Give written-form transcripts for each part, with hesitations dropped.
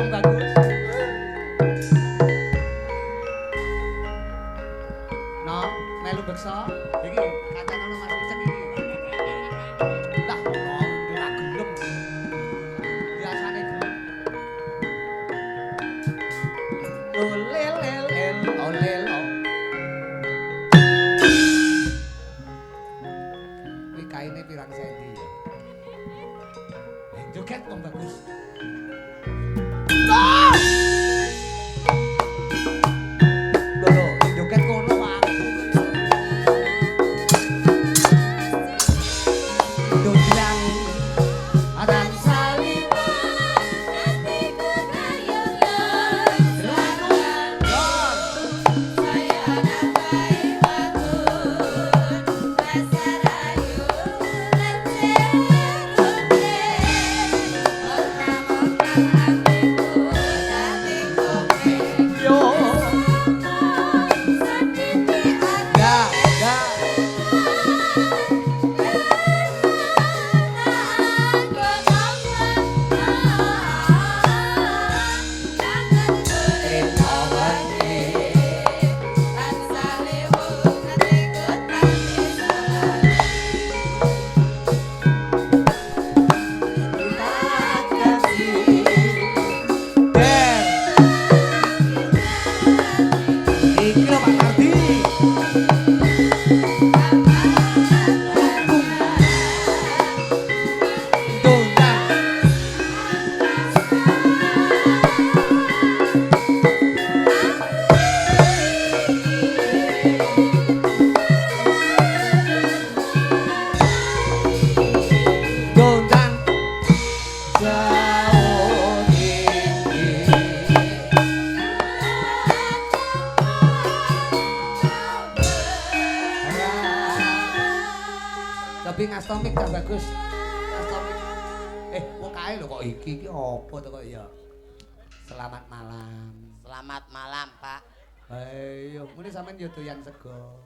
Wong bagus. No, melu beksa. Iki kancane Mas Ucek iki. Lah, ora gelem. Biasane gelem. Olel el olel. Kuwi kaine pirang senti ya? Joget wong bagus. Lho, joget kono aku. Dondang adan saliwa atiku gayung don. Saya nakai bangun pasarayu lencer Yo. Ya, ya. Der. Iki lho Pak Nardi. Dondang. Dondang. Jauh tinggi. Tapi ngastomik tak bagus. Ngastomik. Wong kae lho kok iki iki apa to kok ya? Selamat malam. Selamat malam, Pak. Ayo, ngene sampean yo doyan sego.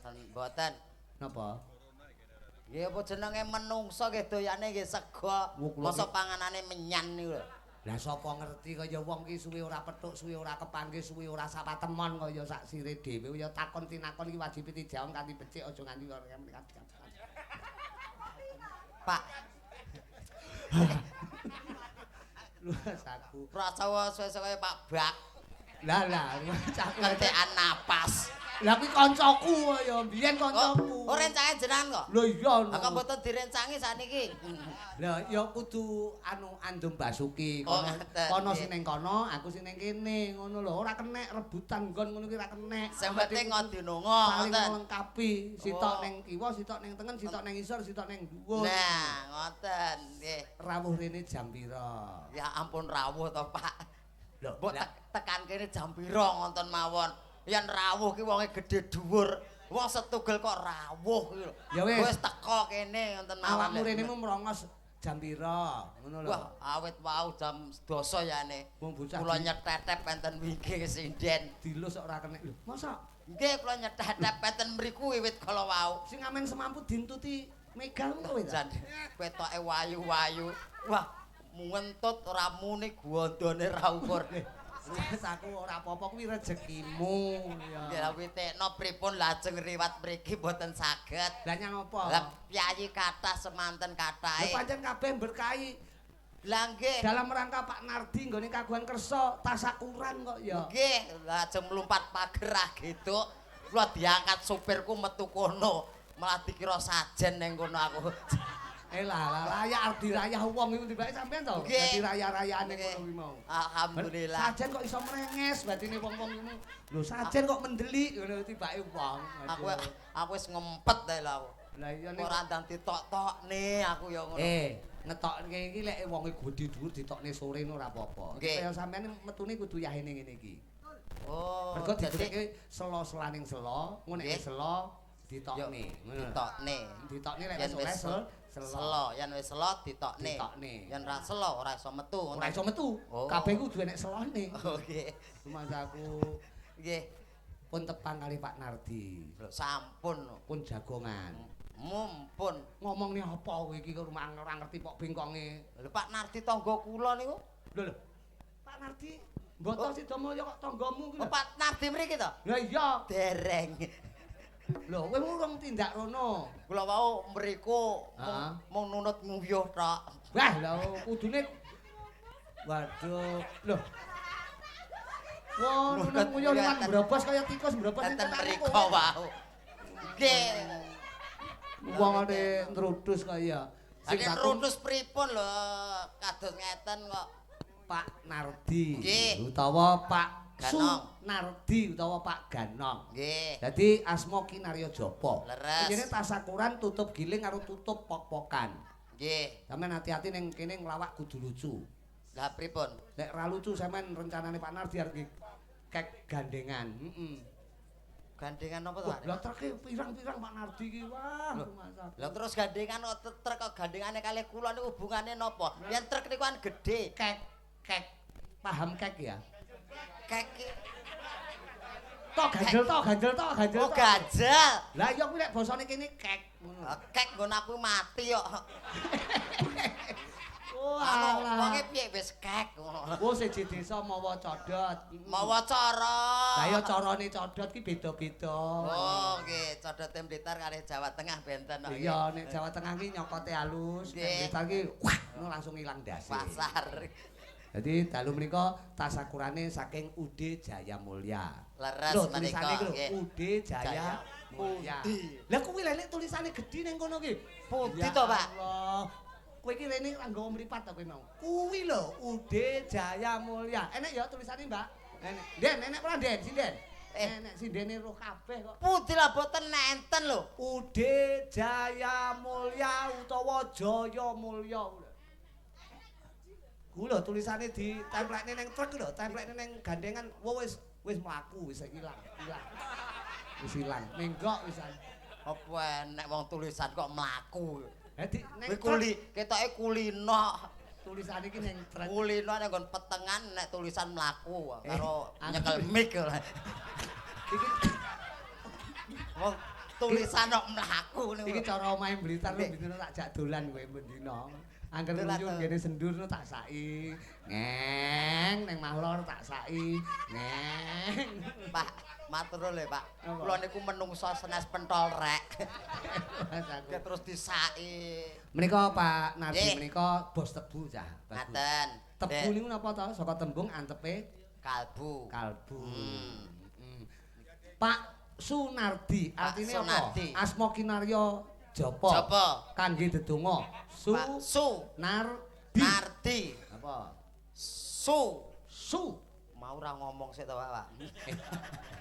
Mboten. Napa? Nggih apa jenenge menungso nggih doyane nggih sego. Masa panganane menyan niku lho. Lah sapa ngerti kaya wong ki suwe ora petuk, suwe ora kepanggih, suwe ora sapa temon kaya sak sire dhewe ya takon tinakon iki wajib dijawab kanthi becik aja nganti Pak. Luas aku. Rasa suwe-suwe Pak Bak. Lah lah, ngentekan napas. Lah kuwi kancaku ya, mbiyen kancaku. Oh, rencange jenengan kok? Lho iya. Lah kok mboten direncangi sakniki? Lah ya kudu anu Andum Basuki. Kono kono sing ning kono, aku sing ning kene, ngono lho. Ora kenek rebutan nggon ngono kuwi ora kenek. Sing penting ngodinonga saling ngoten. Melengkapi, sitok ning kiwa, sitok ning tengen, sitok ning isor, sitok ning dhuwur. Nah, ngoten nggih. Rawuh rene jam pira? Ya ampun rawuh to, Pak. Lho, mbok tekan kene jam pira ngonten mawon. Yen rawuh ki wonge gedhe dhuwur. Wong setugel kok rawuh ki lho. Ya wis. Wis teko kene ngonten mawon. Awakmu rene mu mrongos jam pira? Ngono lho. Wah, awit wau jam 10 yane. Wong bocah kula nyetetep enten wingking sinden. Dilus kok ora kenek lho. Mosok? Nggih, kula nyetetep enten mriku wiwit kala wau. Sing amen semampu dintuti megal kowe ta? Jan ketoke wayu-wayu. Wah, ngentut ora muni gondone ra ukur. Wis aku ora apa-apa kuwi rezekimu ya. Ya witekno pripun lajeng riwat mriki mboten saged. Lah nyang apa? Lah piyayi kathah semanten kathahe. Lah pancen kabeh berkahi. Lah nggih. Dalam rangka Pak Nardi nggone kagungan kersa tasakuran kok ya. Nggih, lajeng mlumpat pager ah gitu. Kula diangkat supirku metu kono, malah dikira sajen ning kono aku. Lah layak arep dirayah wong iku tibake sampean to. Dadi raya-rayane ngono kuwi mau. Alhamdulillah. Sajen kok iso mrenges batine wong-wong ngono. Lho sajen kok mendelik ngono tibake wong. Aku wis ngempet ta lho aku. Lah iya nek ora ndang ditok-tokne aku ya ngono. Ngetokne iki lek wonge gedhe dhuwur ditokne sore ngono ora apa-apa. Kaya sampean metune kudu yahene ngene iki. Oh. Mergo didekne selo-selaning selo, ngono nek selo ditokne. Ditokne. Ditokne lek wis oleh selo. Selo, yen wis selo ditokne. Yen ra selo ora iso metu. Ora iso metu. Kabeh kudu enek selone. Oh nggih. Rumangsaku. Nggih. Pun tepang kali Pak Nardi. Lho sampun. Pun jagongan. Mumpun. Ngomongne apa kowe iki kok ora ngerti pok bengkonge. Lho Pak Nardi tangga kula niku. Lho lho. Nardi? Mboten Sidomulyo kok tanggamu ki lho. Oh, Pak Nardi mriki to? Lah iya. Dereng. Lho, kowe urung tindak rono. Kula wau mriku mung nunut nguyuh tok. Wah, lha kudune waduh. Lho. Wah, nunut nguyuh liwat mbrobos kaya tikus mbrobos enten mriku wau. Nggih. Wong ane nrutus kaya. Sing nrutus pripun lho kados ngeten kok. Pak Nardi utawa Pak Sunardi utawa Pak Ganong. Nggih. Dadi asma Kinarya Japa. Kene tasakuran tutup giling karo tutup pok-pokan. Nggih. Sampeyan ati-ati ning kene nglawak kudu lucu. Lah pripun? Nek ra lucu sampeyan rencanane Pak Nardi arep kek gandengan. Heeh. Gandengan apa to, Pak? Lah treke pirang-pirang Pak Nardi iki. Wah, lah terus gandengan kok trek kok gandengane kalih kula niku hubungane napa? Yen trek niku kan gedhe. Kek kek. Paham kek ya? Kek tok ganjel tok ganjel tok ganjel. Oh ganjel. Lah iya kuwi nek basane kene kek ngono. Kek nggon aku mati kok. Oh alah. Wonge piye wis kek ngono. Oh siji desa mawa codot. Mawa cara. Lah iya carane codot ki beda-beda. Oh nggih, codote Blitar kalih Jawa Tengah benten kok. Iya, nek Jawa Tengah ki nyokote halus, nek Blitar ki wah ngono langsung ilang ndase. Pasar. Jadi dalu menika tasakurane saking UD Jaya Mulya. Leres menika nggih. UD Jaya Mulya. Lah kuwi lha nek tulisane gedhi ning kono ki. Pundi to, Pak? Allah. Kowe iki rene ra nggawa mripat to kowe mau. Kuwi lho UD Jaya Mulya. Enek ya tulisane, Mbak? Enek. Den, enek ora, Den? Sinden. Enek sindene roh kabeh kok. Pundi lah boten enten lho. UD Jaya Mulya utawa Jaya Mulya. Ku lho tulisane ditemplekne ning truk lho, templekne ning gandengan. Wah wis wis mlaku wis ilang, ilang. Wis ilang. Menggok wisan. Apa enek wong tulisan kok mlaku. Dadi ning kuli, ketoke kulino. Tulisane iki ning truk. Kulino ning nggon petengan nek tulisan mlaku karo nyekel mic. Iki wong tulisan kok mlaku niku. Iki cara omahe Blitar lho bendina tak jak dolan kowe bendina. Angger nguyuh ngene sendur tak saki. Ngeng ning Mahlor tak saki. Ngeng. Pak, matur lho Pak. Kula niku menungso senes pentol rek. Terus disaki. Menika Pak Nardi menika bos tebu cah. Ngaten. Tebu niku napa to? Saka tembung antepe kalbu. Kalbu. Pak Sunardi artine apa? Asma Kinarya Japa. Japa. Kangge dedonga. Su Nardi. Nardi. Apa? Su. Su. Mau ora ngomong sik to, Pak.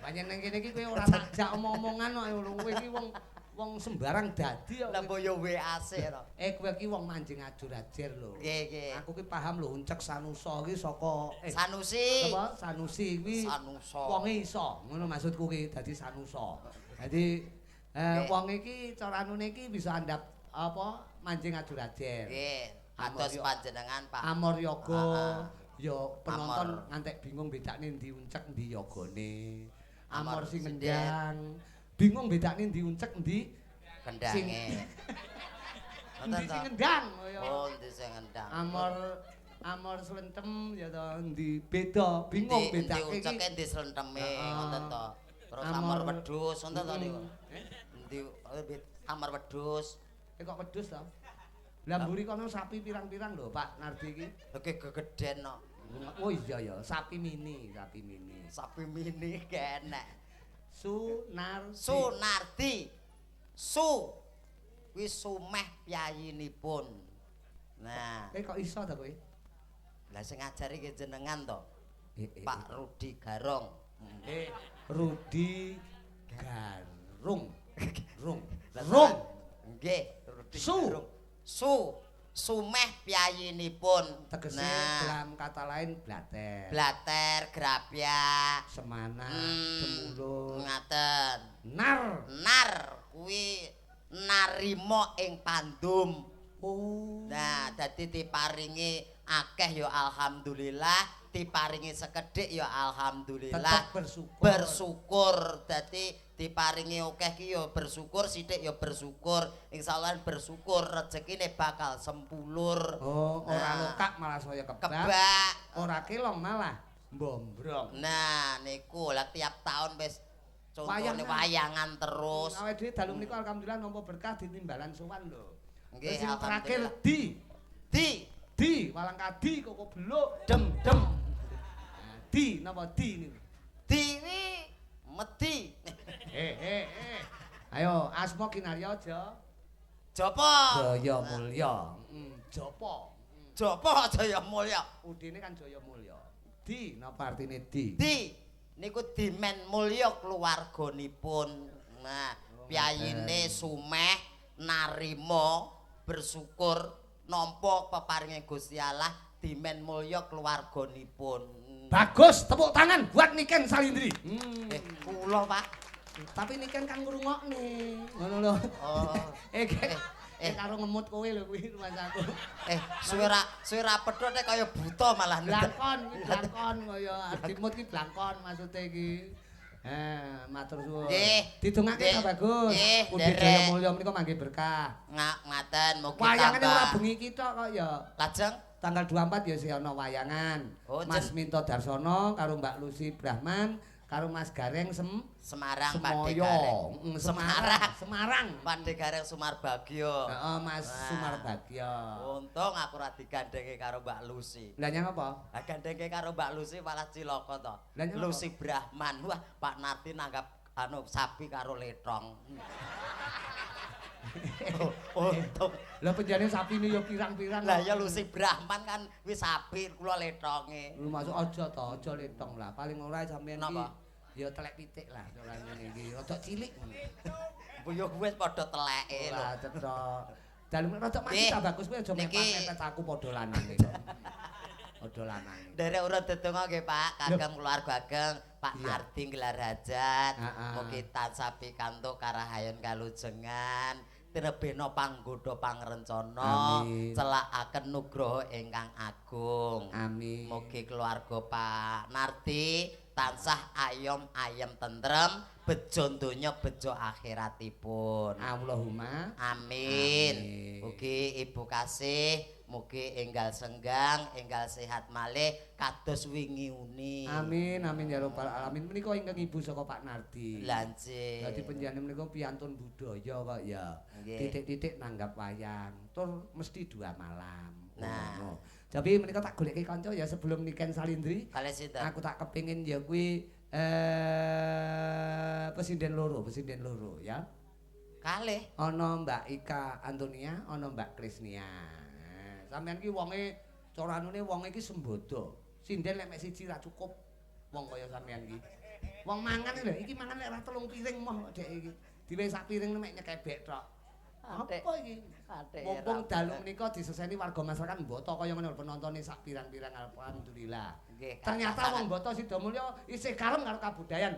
Pancen ning kene iki kowe ora tak jak omong-omongan kok kowe iki wong wong sembarang dadi kok. Lah mbok yo WA sik to. Kowe iki wong manjing ajur-ajer lho. Nggih, nggih. Aku ki paham lho uncek Sanusa ki saka Sanusi. Apa? Sanusi kuwi. Sanusa. Wonge iso. Ngono maksudku ki dadi Sanusa. Dadi wong iki cara anune iki bisa andhap apa manjing ajur-ajer. Nggih, atos panjenengan Pak. Amor yoga ya penonton ngantek bingung bedakne ndi uncek ndi yogane. Amor sing ngendang, bingung bedakne ndi uncek ndi kendange. Ndi sing ngendang. Oh, ndi sing ngendang. Amor amor slentem ya to ndi beda, bingung bedake iki. Ndi unceke ndi slenteme ngoten to. Terus amor wedhus ngoten to niku. Endi amor wedhus. Kok wedhus to? Lah mburi kono sapi pirang-pirang lho Pak Nardi iki. Lha gegeden kok. Oh iya ya, sapi mini, sapi mini. Sapi mini kenek. Sunardi. Sunardi. Su. Kuwi sumeh piyayinipun. Nah, kok iso ta kowe? Lah sing ngajari ki jenengan to. Pak Rudi Garong. Rudi Garung. Rung. Rung. Nggih, Rudi Garung. Su. Sumeh piyayinipun. Tegese dalam kata lain blater. Blater, grapyak, semana, demulung. Ngaten. Nar. Nar kuwi narima ing pandum. Oh. Nah, dadi diparingi akeh ya alhamdulillah, diparingi sekedhik ya alhamdulillah. Tetep bersyukur. Bersyukur. Dadi diparingi akeh ki ya bersyukur, sithik ya bersyukur. Insyaallah bersyukur rezekine bakal sempulur. Oh, ora lokak malah saya kebak. Kebak. Ora kelong malah mbombrong. Nah, niku lah tiap tahun wis contone wayangan terus. Awake dhewe dalu menika alhamdulillah nampa berkah ditimbalan sowan lho. Nggih, sing terakhir di walang kadi koko beluk dem dem. Nah, di napa di niku? Di kuwi medi. Ayo asma kinarya aja. Japa. Jaya Mulya. Japa. Japa Jaya Mulya. Udine kan Jaya Mulya. Di napa artine di? Di niku dimen mulya keluarganipun. Nah, piyayine sumeh narima bersyukur nampa peparinge Gusti Allah dimen mulya keluarganipun. Bagus, tepuk tangan buat Niken Salindri. Kula, Pak. Tapi Niken kan ngrungokne. Ngono lho. Oh. Karo ngemut kowe lho kuwi rumangsaku. Suwe ra pedhot nek kaya buta malah blangkon, kuwi blangkon kaya adimut ki blangkon maksude iki. Matur suwun. Didongake ta bagus. Ugi Jaya Mulya menika mangke berkah. Ngaten mugi tambah. Wayangane ora bengi iki tok kok ya. Lajeng tanggal 24 ya sih ana wayangan. Mas Minto Darsono karo Mbak Lucy Brahman karo Mas Gareng Semarang Pak De Gareng. Semarang Pak De Gareng Sumarbagyo. Heeh, Mas Sumarbagyo. Untung aku ora digandhenge karo Mbak Lucy. Lah nyang apa? Lah gandhenge karo Mbak Lucy malah cilaka to. Lucy Brahman. Wah, Pak Nardi nanggap anu sapi karo letong. Untung. Lah penjane sapine ya pirang-pirang. Lah ya Lucy Brahman kan wis sapi kula letonge. Lu masuk aja to, aja letong lah. Paling ora sampean iki ya telek pitik lah ora ngene iki. Rada cilik. Yo wis padha teleke lho. Ora cetha. Dalem rada mati ta bagus kowe aja mepet-mepet aku padha lanang iki. Padha lanang. Nderek urut dedonga nggih Pak, kagem keluarga ageng Pak Nardi gelar hajat. Mugi tansah pikantuk karahayon kalujengan. Tinebena panggodha pangrencana, celakaken nugroho ingkang agung. Amin. Mugi keluarga Pak Nardi tansah ayom ayem tentrem, bejo donya bejo akhiratipun. Allahumma amin. Mugi ibu kasih, mugi enggal senggang, enggal sehat malih kados wingi uni. Amin amin ya rabbal alamin. Menika ingkang ibu saka Pak Nardi. Lha nggih. Dadi panjenengan menika piantun budaya kok ya. Titik-titik nanggap wayang, tur mesti 2 malam. Nah, tapi menika tak goleki kanca ya sebelum Niken Salindri. Kalih sinten? Aku tak kepingin ya kuwi pesinden loro ya. Kalih ana Mbak Ika Antonia, ana Mbak Krisnia. Sampeyan ki wonge cara anune wonge iki sembodo. Sinden lek mek siji ra cukup wong kaya sampeyan iki. Wong mangan lho, iki mangan lek ra 3 piring moh dek iki. Diwehi sak piring mek nyekebek tok. Apa iki? Mumpung dalu menika diseseni warga masyarakat Mboto kaya ngono penontone sak pirang-pirang alhamdulillah. Ternyata wong Mboto Sidomulyo isih kalem karo kabudayan.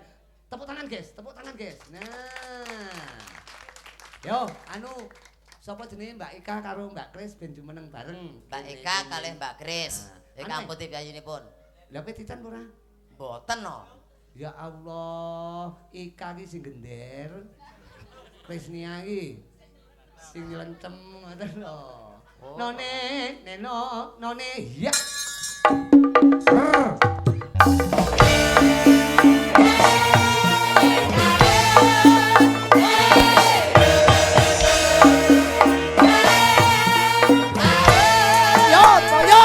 Tepuk tangan, guys. Tepuk tangan, guys. Nah. Yo, anu sapa jenenge Mbak Ika karo Mbak Kris ben jumeneng bareng. Mbak Ika kalih Mbak Kris. Ingkang putih piyayinipun. Lha kowe dican ora? Mboten no. Ya Allah, Ika ki sing gender. Krisnia iki sing nyelencem ngoten lho. None, neno, none, ya. Yo, yo.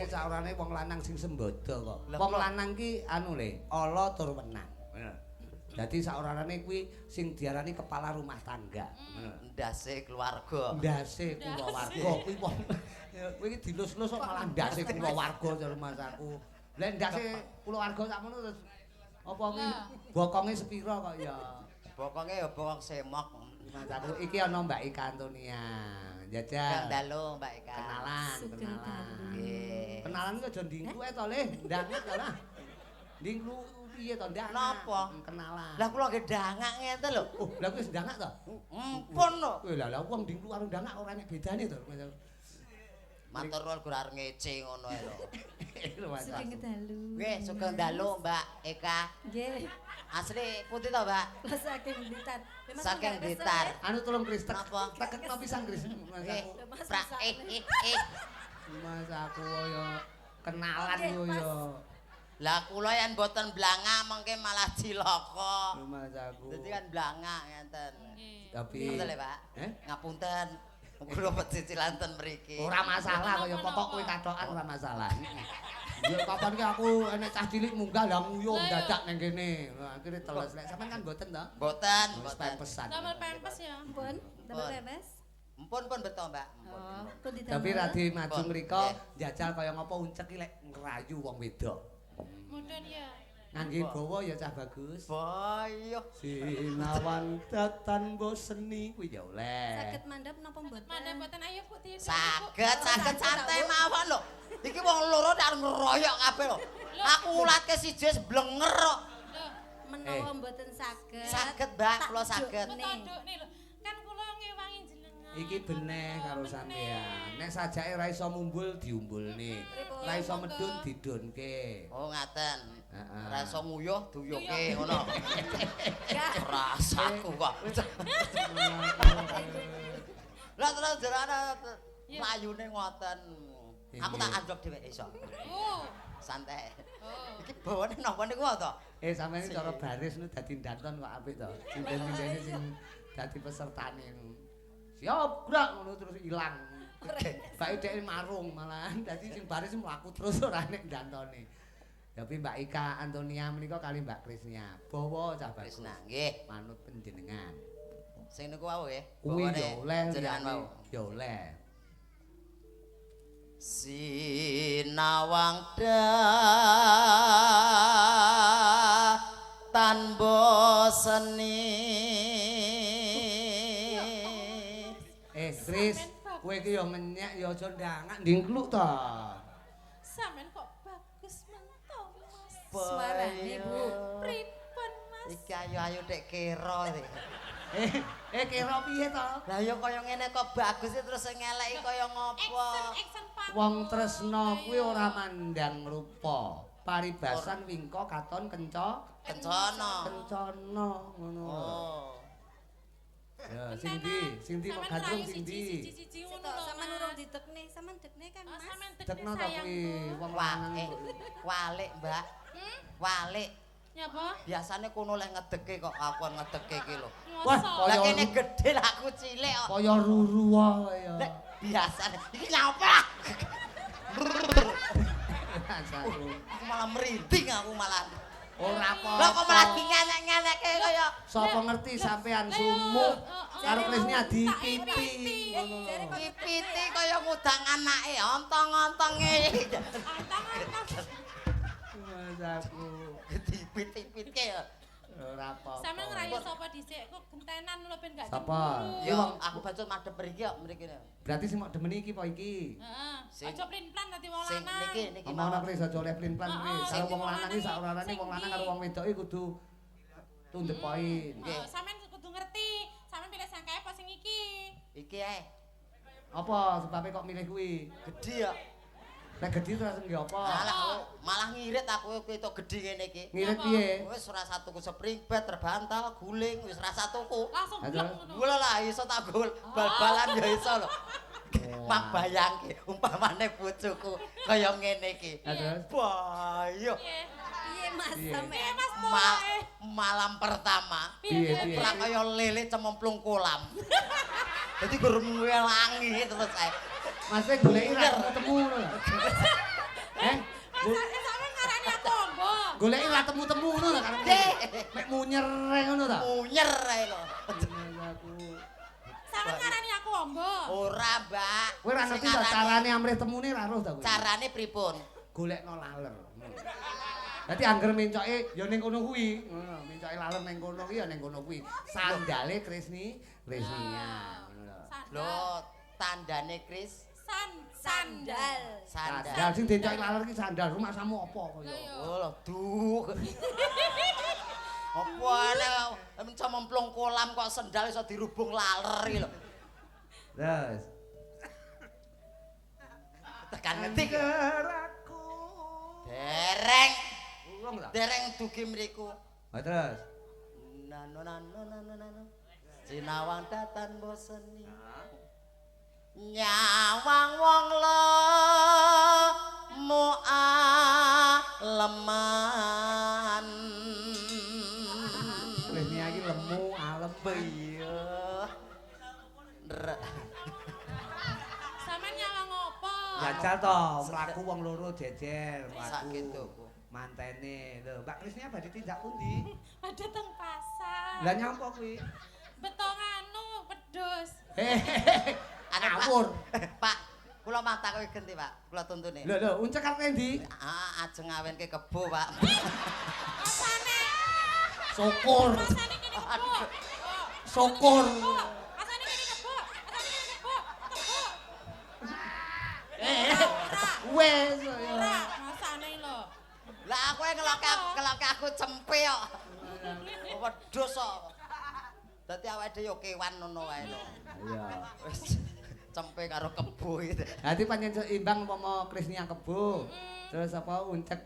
Saorane wong lanang sing sembodo kok. Wong lanang ki anu le, ala tur wenang. Dadi saorarane kuwi sing diarani kepala rumah tangga. Ndase keluarga. Ndase kulawarga kuwi wong kuwi iki dilus-lus kok malah ndase kulawarga jare masaku. Lah ndase kulawarga sakmono terus apa kuwi bokonge sepira kok ya. Bokonge ya bokong semok. Masaku iki ana Mbak Ika Antonia. Jajal. Kang dalu Mbak Ika. Kenalan, kenalan. Nggih. Kenalan kok aja ndingklu ae to, Le. Ndangak to lah. Ndingklu piye to ndangak? Napa? Kenalan. Lah kula nggih ndangak ngeten lho. Oh, lah kuwi wis ndangak to? Empun lho. Kowe lah lah wong ndingklu karo ndangak ora enek bedane to. Matur nuwun gur arep ngece ngono ae lho. Sugeng dalu. Nggih, sugeng dalu Mbak Eka. Nggih. Asli pundi to, Mbak? Kula saking Blitar. Saking Blitar. Anu tolong Kris, Napa? Tekekno pisan Kris. Nggih. Mas, Prak masak. Mas aku ya kenalan yo ya. Lah kula yen mboten blangak mengke malah cilaka. Mas aku. Dadi kan blangak ngenten. Tapi Ngapunten lho, Pak. Eh? Ngapunten. Kula pecicilan ten mriki. Ora masalah kaya pokok kowe kathokan ora masalah. Ya kapan ki aku enek cah cilik munggah lah nguyuh dadak nang kene. Akhire teles. Lek sampean kan mboten to? Mboten, Wis mboten. pempesan. Damel pempes ya. Pun, damel pempes. Empun pun beto, Mbak. Empun. Oh, pun didamel. Tapi radi maju mriko njajal kaya ngopo uncek ki lek ngrayu wong wedok. Mudun ya. Ngangge bawa ya cah bagus. Boyo. Sinawan datan boseni kuwi ya oleh. Saged mandhap napa mboten? Mandhap mboten ayo Bu di. Saged, saged santai mawon lho. Iki wong loro nek ngeroyok kabeh lho. Aku ulatke siji wis blenger kok. Menawa mboten saged. Saged, Mbak, kula saged. Tandukne lho. Kan kula ngewangi jenengan. Iki beneh karo sampean. Nek sajake ra iso mumbul diumbulne. Ra iso medun didunke. Oh, ngaten. Heeh. Ra iso nguyuh duyuke ngono. Rasaku kok. Lah terus jarane mlayune ngoten. Aku tak anjlok dhewe iso. Oh. Santai. Iki bawane napa niku to? Sampeyan iki cara baris nu dadi ndanton kok apik to. Sinden-sindene sing dadi pesertane. Siap gerak ngono terus ilang. Bae dhek marung malahan dadi sing baris mlaku terus ora nek ndantone. Tapi Mbak Ika Antonia menika kali Mbak Krisnia. Bawa cah bagus. Krisna, nggih. Manut panjenengan. Sing niku wau nggih. Kuwi ya oleh jenengan wau. Ya oleh. Sinawang tan boseni. Kris, kowe iki ya ngenyek ya aja ndangak ndingkluk to. Sampeyan kok bagus mento, Mas. Suarane, Bu. Pripun, Mas? Iki ayu-ayu tek kira iki. Kira piye to? Lah ya kaya ngene kok bagus terus sing ngeleki kaya ngopo? Action panggung. Wong tresna kuwi ora mandang rupa. Paribasan wingko katon kenca kencana. Kencana ngono. Oh. Ya sing ndi? Sing ndi kok gandrung sing ndi? Sampeyan urung didekne, sampeyan dekne kan, Mas. Dekno to kuwi wong lanang. Walik, Mbak. Walik. Nyapa? Biasane kono lek ngedeke kok aku ngedeke iki lho. Wah, lah kene gedhe lah aku cilik kok. Kaya ruru wae ya. Lek biasane iki nyapa? Aku malah merinding aku malah. Ora apa. Lah kok malah dingenek-ngenekke kaya sapa ngerti sampean sumuk karo Krisnia dipiti. Dipiti kaya ngudang anake ontong-ontonge. Ontong-ontong. Mas aku. Dipiti-pitke ya. Ora apa-apa. Sampeyan ngrayu sapa dhisik kok gentenan lho ben gak Sapa? Ya aku bacut madhep mriki kok mriki. Berarti sing mok demeni iki apa iki? Heeh. Aja plin-plan dadi wong Sing lanang. niki niki Omongno Kris aja oleh plin-plan kuwi. Sing Karo wong lanang iki sak orane wong lanang karo wong wedok iki kudu to the point. Nggih. Sampeyan kudu ngerti. Sampeyan pilih sangkae apa sing iki? Iki ae. Apa sebabe kok milih kuwi? Gedhi ya. Nek gedhi terus nggih apa? Malah malah ngirit aku ketok gedhi ngene iki. Ngirit piye? Wis ora satuku spring bed, terbantal, guling, wis ora satuku. Langsung blek ngono. Gula lah iso tak gol bal-balan ya iso lho. Mak bayangke umpamane bojoku kaya ngene iki. Terus bayo. Piye Mas sampean? Malam pertama piye? Ora kaya lele cemplung kolam. Dadi gur ngelangi terus ae. Mas goleki ra ketemu ngono lho. Mas sampean ngarani aku ombo. Goleki ora temu-temu ngono ta karepe. Mek munyer ngono ta. Munyer ae lho. Sampeyan ngarani aku ombo. Ora, Mbak. Kowe ora ngerti ta carane amrih temune ora roh ta kowe. Carane pripun? Golekno laler. Dadi angger mencoke ya ning kono kuwi, ngono, mencoke laler ning kono kuwi ya ning kono kuwi. Sandale Krisni, Krisnia, ngono lho. Lho, tandane Kris sandal. Sandal sing diencoki laler ki sandal, rumahsamu apa kaya? Oh lho, duh. Apa ana mencemplung kolam kok sendal iso dirubung laler iki lho. Terus. Tekan ngetik. Dereng. Dereng dugi mriku. Ha terus. Nano nano nano nano. Sinawang datan boseni. Nyawang wong lemu aleman. Wis iki lemu alem iya. Sampeyan nyawang opo? Jajal to, mlaku wong loro jejer mlaku. Mantene lho, Mbak Krisnia badhe tindak pundi? Badhe teng pasar. Lah nyapa kuwi? Beto nganu wedhus. Ngawur. Pak, kula mah takoki genti, Pak. Kula tuntune. Lho lho, uncek arep endi? Ah, ajeng ngawenke kebo, Pak. Asane. Syukur. Asane kene kebo. Syukur. Asane kene kebo. Asane kene kebo. Kebo. Wes ora, masane lho. Lah aku ngeloke aku cempe kok. Wedhus kok. Dadi awake dhewe yo kewan ngono wae lho. Iya. Wis cempe karo kebo iki. Dadi pancen seimbang umpama Krisnia kebo. Terus apa uncek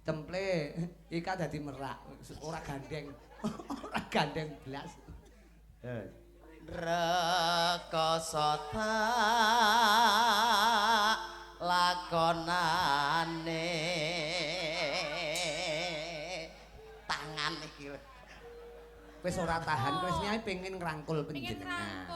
cemple, Ika dadi merak, ora gandeng. Ora gandeng blas. Rekoso tak lakonane tangan iki wis ora tahan Krisnia pengen ngrangkul panjenengan.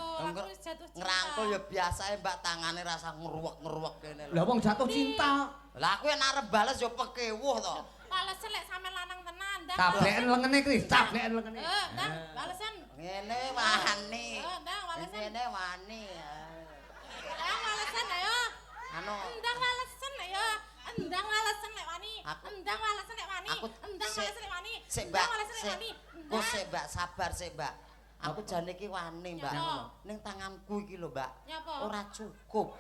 Ngrangkul ya biasae Mbak tangane rasa ngruwek-ngruwek kene lho. Lah wong jatuh cinta. Lah aku yen arep bales ya pekewuh to. Balesen lek sampe lanang tenan. Tableken lengene Kris, tableken lengene. Heeh, ndang balesen. Ngene wani. Heeh, ndang balesen. Ngene wani. Ndang balesen ayo. Anu. Ndang balesen ayo. Endang walesen lek wani. Endang walesen lek wani. Endang walesen lek wani. Sik, Mbak. Kok sik, Mbak, sabar sik, Mbak. Aku jane iki wani, Mbak. Ning tanganku iki lho, Mbak. Ora cukup.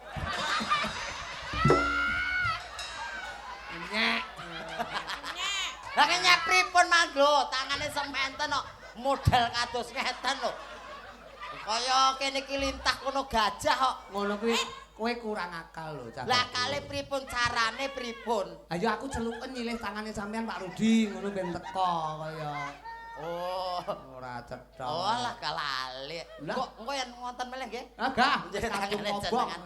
Nyek. Nyek. Lah nyek pripun mang lho, tangane sementen kok model kados ngeten lho. Kaya kene iki lintah kono gajah kok. Ngono kuwi. Kowe kurang akal lho, Cah. Lah kale pripun carane pripun? Ayo aku celuken nyilih tangane sampean Pak Rudi ngono ben teko kaya. Oh, ora cetha. Oh lah kalali. Kok engko yen wonten melih nggih? Ah gah, tangane jenengan.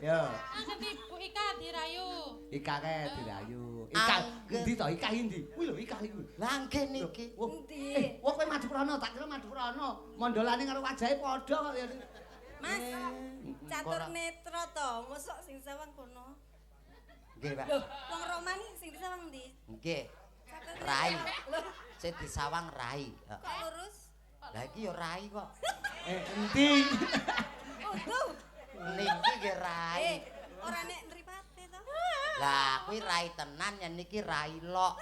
Ya. Ganti Bu Ika dirayu. Ika kae dirayu. Ika endi to? Ika endi? Kuwi lho Ika iku. Lah nggih niki. Endi? Wah kowe Madurana, tak kira Madurana. Mondolane karo wajahe padha kok ya. Mas, catur netra to, mosok sing sawang kono. Nggih, Pak. Lho, wong Romani sing disawang ndi? Nggih. Rai. Sing disawang rai. Kok lurus? Lah iki ya rai kok. Endi? Utuh. Niki nggih rai. Ora nek nripate to. Lah kuwi rai tenan yen niki rai lok.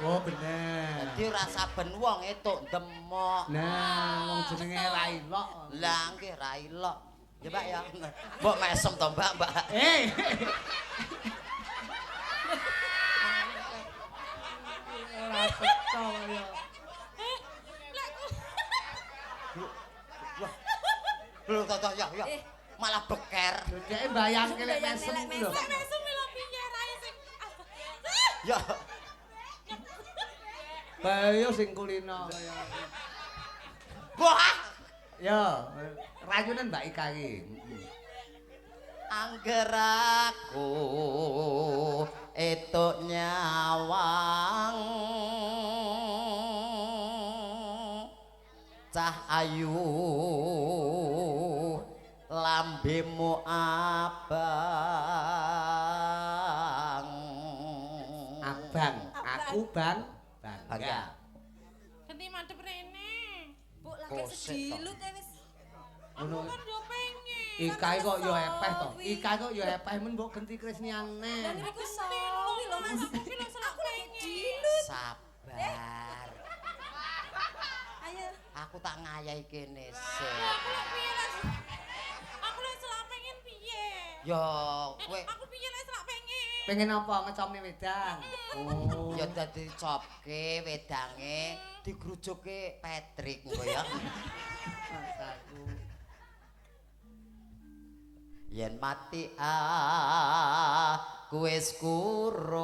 Oh bener. Dadi ora saben wong etuk demok. Nah, wong jenenge rai lok. Lah nggih rai lok. Ya Pak ya. Mbok mesem to Mbak, Mbak. Ora cetha kaya. Lho to ya ya. Malah beker. Dheke mbayangke lek mesem lho. Mesem lho piye rae sing. Ya. Bayo sing kulino kaya. Wah. Ya, rayunan Mbak Ika iki. Angger aku etuk nyawang cah ayu lambemu abang. Abang, aku bang bangga. Ganti madhep rene. Bu lagi sedilut e wis. Ngono. Aku kan yo pengen. Ika kok yo epeh to. Ika kok yo epeh men mbok genti Krisniane. Lah niku sawi lho Mas. Aku lagi dilut. Sabar. Ayo. Aku tak ngayahi kene sik. Aku lek piye lek. Aku lek selak pengen piye? Yo kowe aku piye lek selak pengen? Pengen apa ngecomne wedang? Oh. Ya dadi copke wedange digrujuke Patrick engko ya. Masaku. Yen mati aku wis kurup.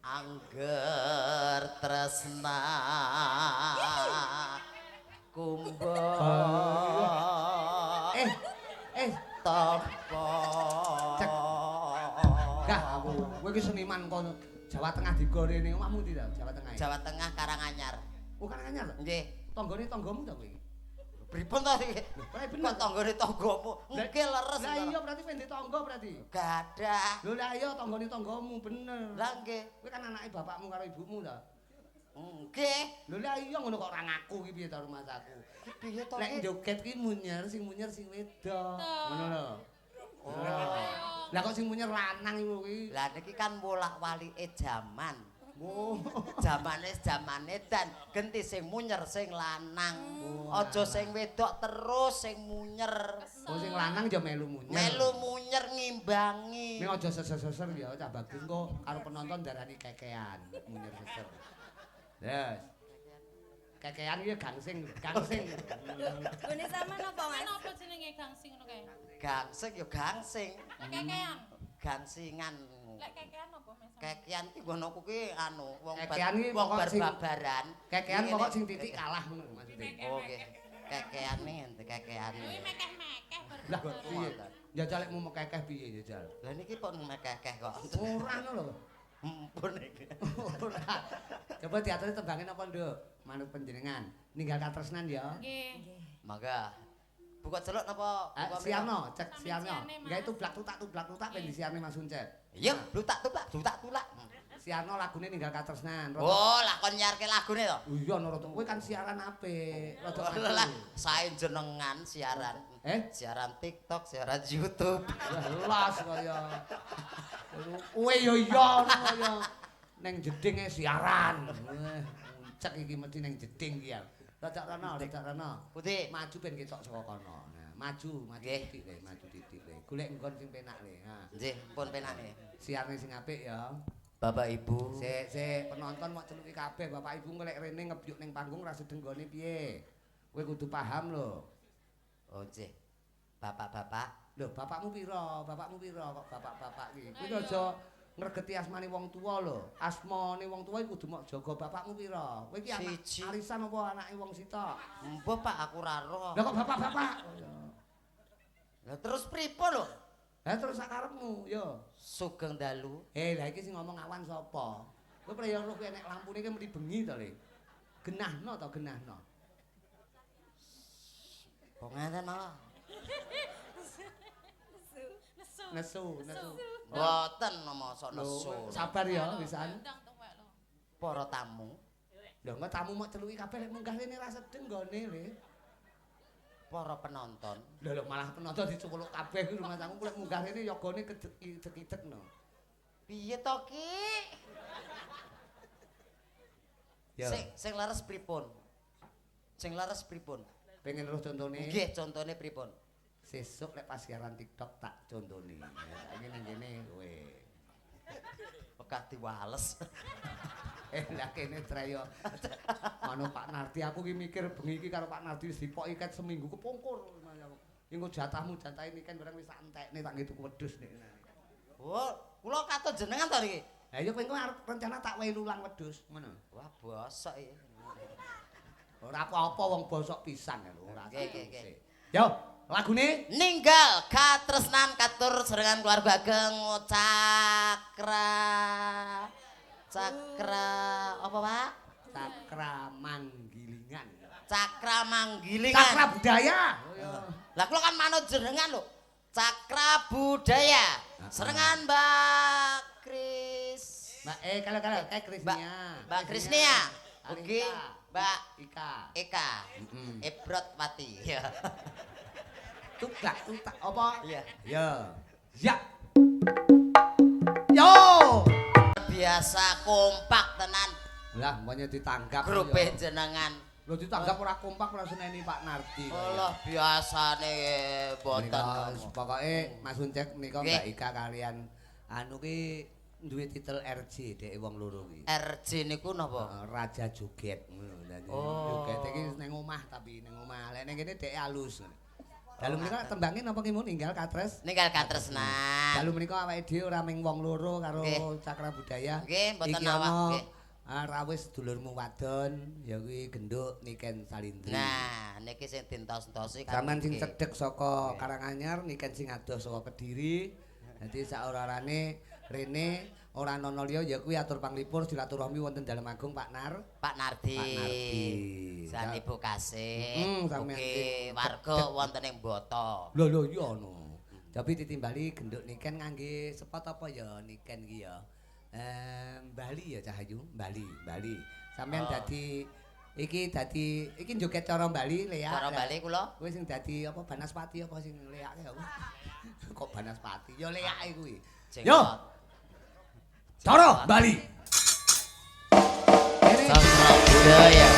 Angger tresna kumbo. Topo. Gah aku kowe iki seniman kono Jawa Tengah digorene omahmu ndi ta Jawa Tengah? Jawa Tengah Karanganyar. Oh Karanganyar to? Nggih. Tanggane tanggamu ta kowe iki? Pripun to iki? Kok tanggane tanggamu? Nggih leres. Lah iya berarti kowe ndek tangga berarti. Gadah. Lho lah iya tanggane tanggamu bener. Lah nggih. Kowe kan anake bapakmu karo ibumu ta? Nggih. Lho lah iya ngono kok ora ngaku ki piye ta rumahku. Piye to? Nek joget ki munyer sing wedok. Ngono lho. Oh. Lah kok sing munyer lanang iku kuwi. Lah niki kan wolak-walike jaman. Oh. Jamane jamane dan genti sing munyer sing lanang. Aja sing wedok terus sing munyer. Oh sing lanang ya melu munyer. Melu munyer ngimbangi. Ning aja seser-seser ya cah bagus engko karo penonton darani kekean munyer seser. Yes. Kekean iki gangsing, gangsing. Gone sampean apa Mas? Napa jenenge gangsing ngono kae? Gangsing ya gangsing. Lek kekean. Gangsingan. Lek kekean apa Mas? Kekean ki nggonoku ki anu wong wong barbaran. Kekean pokok sing titik kalah ngono maksude. Oh nggih. Kekean nih, kekean. Kuwi mekeh-mekeh Lah piye? Jajal lek mu mekekeh piye jajal? Lah niki pun mekekeh kok. Ora ngono lho. Mpun iki. Ora. Coba diaturi tembangin apa, Nduk? Manut panjenengan. Ninggal katresnan ya. Nggih. Mangga. Buka celuk napa? Siarno, cek siarno. Enggak itu blak tutak ben disiarne Mas Uncet. Iya, blutak tublak, blutak tulak. Siarno lagune ninggal katresnan. Oh, lah kon nyiarke lagune to? Iya, rada kowe kan siaran apik. Rada lah sae jenengan siaran. Siaran TikTok, siaran YouTube. Jelas kaya. Kowe yo iya ngono kaya ning jedinge siaran. Cek iki mesti ning jeding iki ya. Rada rono, rada rono. Putih maju ben ketok saka kono. Nah, maju, maju titik le, maju titik le. Golek nggon sing penak le. Ha. Nggih, pun penake. Siarne sing apik ya. Bapak Ibu. Sik, sik, penonton mok celuki kabeh. Bapak Ibu ngelek rene ngebyuk ning panggung ra sedeng nggone piye. Kowe kudu paham lho. Oh nggih. Bapak-bapak. Lho, bapakmu pira? Bapakmu pira kok bapak-bapak iki? Kowe aja ngregeti asmane wong tuwa lho. Asmane wong tuwa iku kudu mok jaga. Bapakmu pira? Kowe iki anak arisan apa anake wong sitok? Mbah Pak, aku ora roh. Lah kok bapak-bapak? Lah terus pripun lho? Lah terus sak karepmu, yo. Sugeng dalu. Lah iki sing ngomong awan sapa? Kowe pre yo roh kowe nek lampune iki mesti bengi to, Le. Genahno to, genahno. Kok ngeten malah. Nesu, nesu. Mboten mosok nesu. Sabar ya wisan. Para tamu. Lho engko tamu mok celuki kabeh lek munggah rene ra sedeng nggone, Le. Para penonton. Lho lho malah penonton dicuweluk kabeh iki rumangsaku lek munggah rene yogane kedek-idek no. Piye to, Ki? Sing leres pripun? Sing leres pripun? Pengen roh contone? Nggih, contone pripun? Sesuk lek pas siaran TikTok tak contone. Saiki ning kene kowe. Wegah diwales. Lah kene treyo. Mano Pak Nardi aku ki mikir bengi iki karo Pak Nardi wis dipoki ket seminggu kepungkur. Engko jatahmu jatahe niken barang wis tak entekne tak nggih tuku wedhus nek. Oh, kula katut jenengan to niki. Lah iya kowe engko arep rencana tak wehi lulang wedhus ngono. Wah, bosok iki. Ora apa-apa wong bosok pisan lho ora. Nggih, nggih. Yo, lagune Ninggal Katresnan katur serengan keluarga ageng Cakra. Cakra apa, Pak? Cakra Manggilingan. Cakra Manggilingan. Cakra budaya. Lah kula kan manut jenengan lho. Cakra Budaya. Serengan Mbak Kris. Mbak kalau kayak Krisnia. Mbak Krisnia. Ugi Mbak Ika. Eka. Ebrot Wati. Ya. Tutak tutak apa? Iya. Ya. Ya. Yo. Biasa kompak tenan. Lah, mboknya ditanggap. Grupe jenengan. Lho ditanggap ora kompak ora seneni Pak Nardi. Allah biasane mboten. Pokoke Mas Uncek menika Mbak Ika kalian anu ki duwe titel RJ dhek wong loro ki. RJ niku napa? Raja Joget ngono. Joget iki ning omah tapi ning omah. Lek ning kene dhek alus. Dalu menika tembange napa ki mun ninggal katres? Ninggal katresnan. Dalu menika awake dhewe ora ming wong loro karo Cakra Budaya. Nggih, mboten awak nggih. Rawuh sedulurmu wadon ya kuwi genduk Niken Salindri. Nah, niki sing dientos-entosi kan. Sampeyan sing cedhek saka Karanganyar, Niken sing adoh saka Kediri. Dadi saora-orane rene ora ana liya ya kuwi atur panglipur silaturahmi wonten Dalem Agung Pak Nar. Pak Nardi. Pak Nardi. San Ibu Kasih. Ugi warga wonten ing Boto. Lho lho iya ana. Tapi ditimbali genduk Niken ngangge sepot apa ya Niken iki ya? Bali ya Cahayu, Bali, Bali. Sampeyan dadi iki dadi iki joget cara Bali leak. Cara Bali kula. Kuwi sing dadi apa Banaspati apa sing leake apa? Kok Banaspati? Ya leake kuwi. Yo. Cara Bali. Cakra Budaya.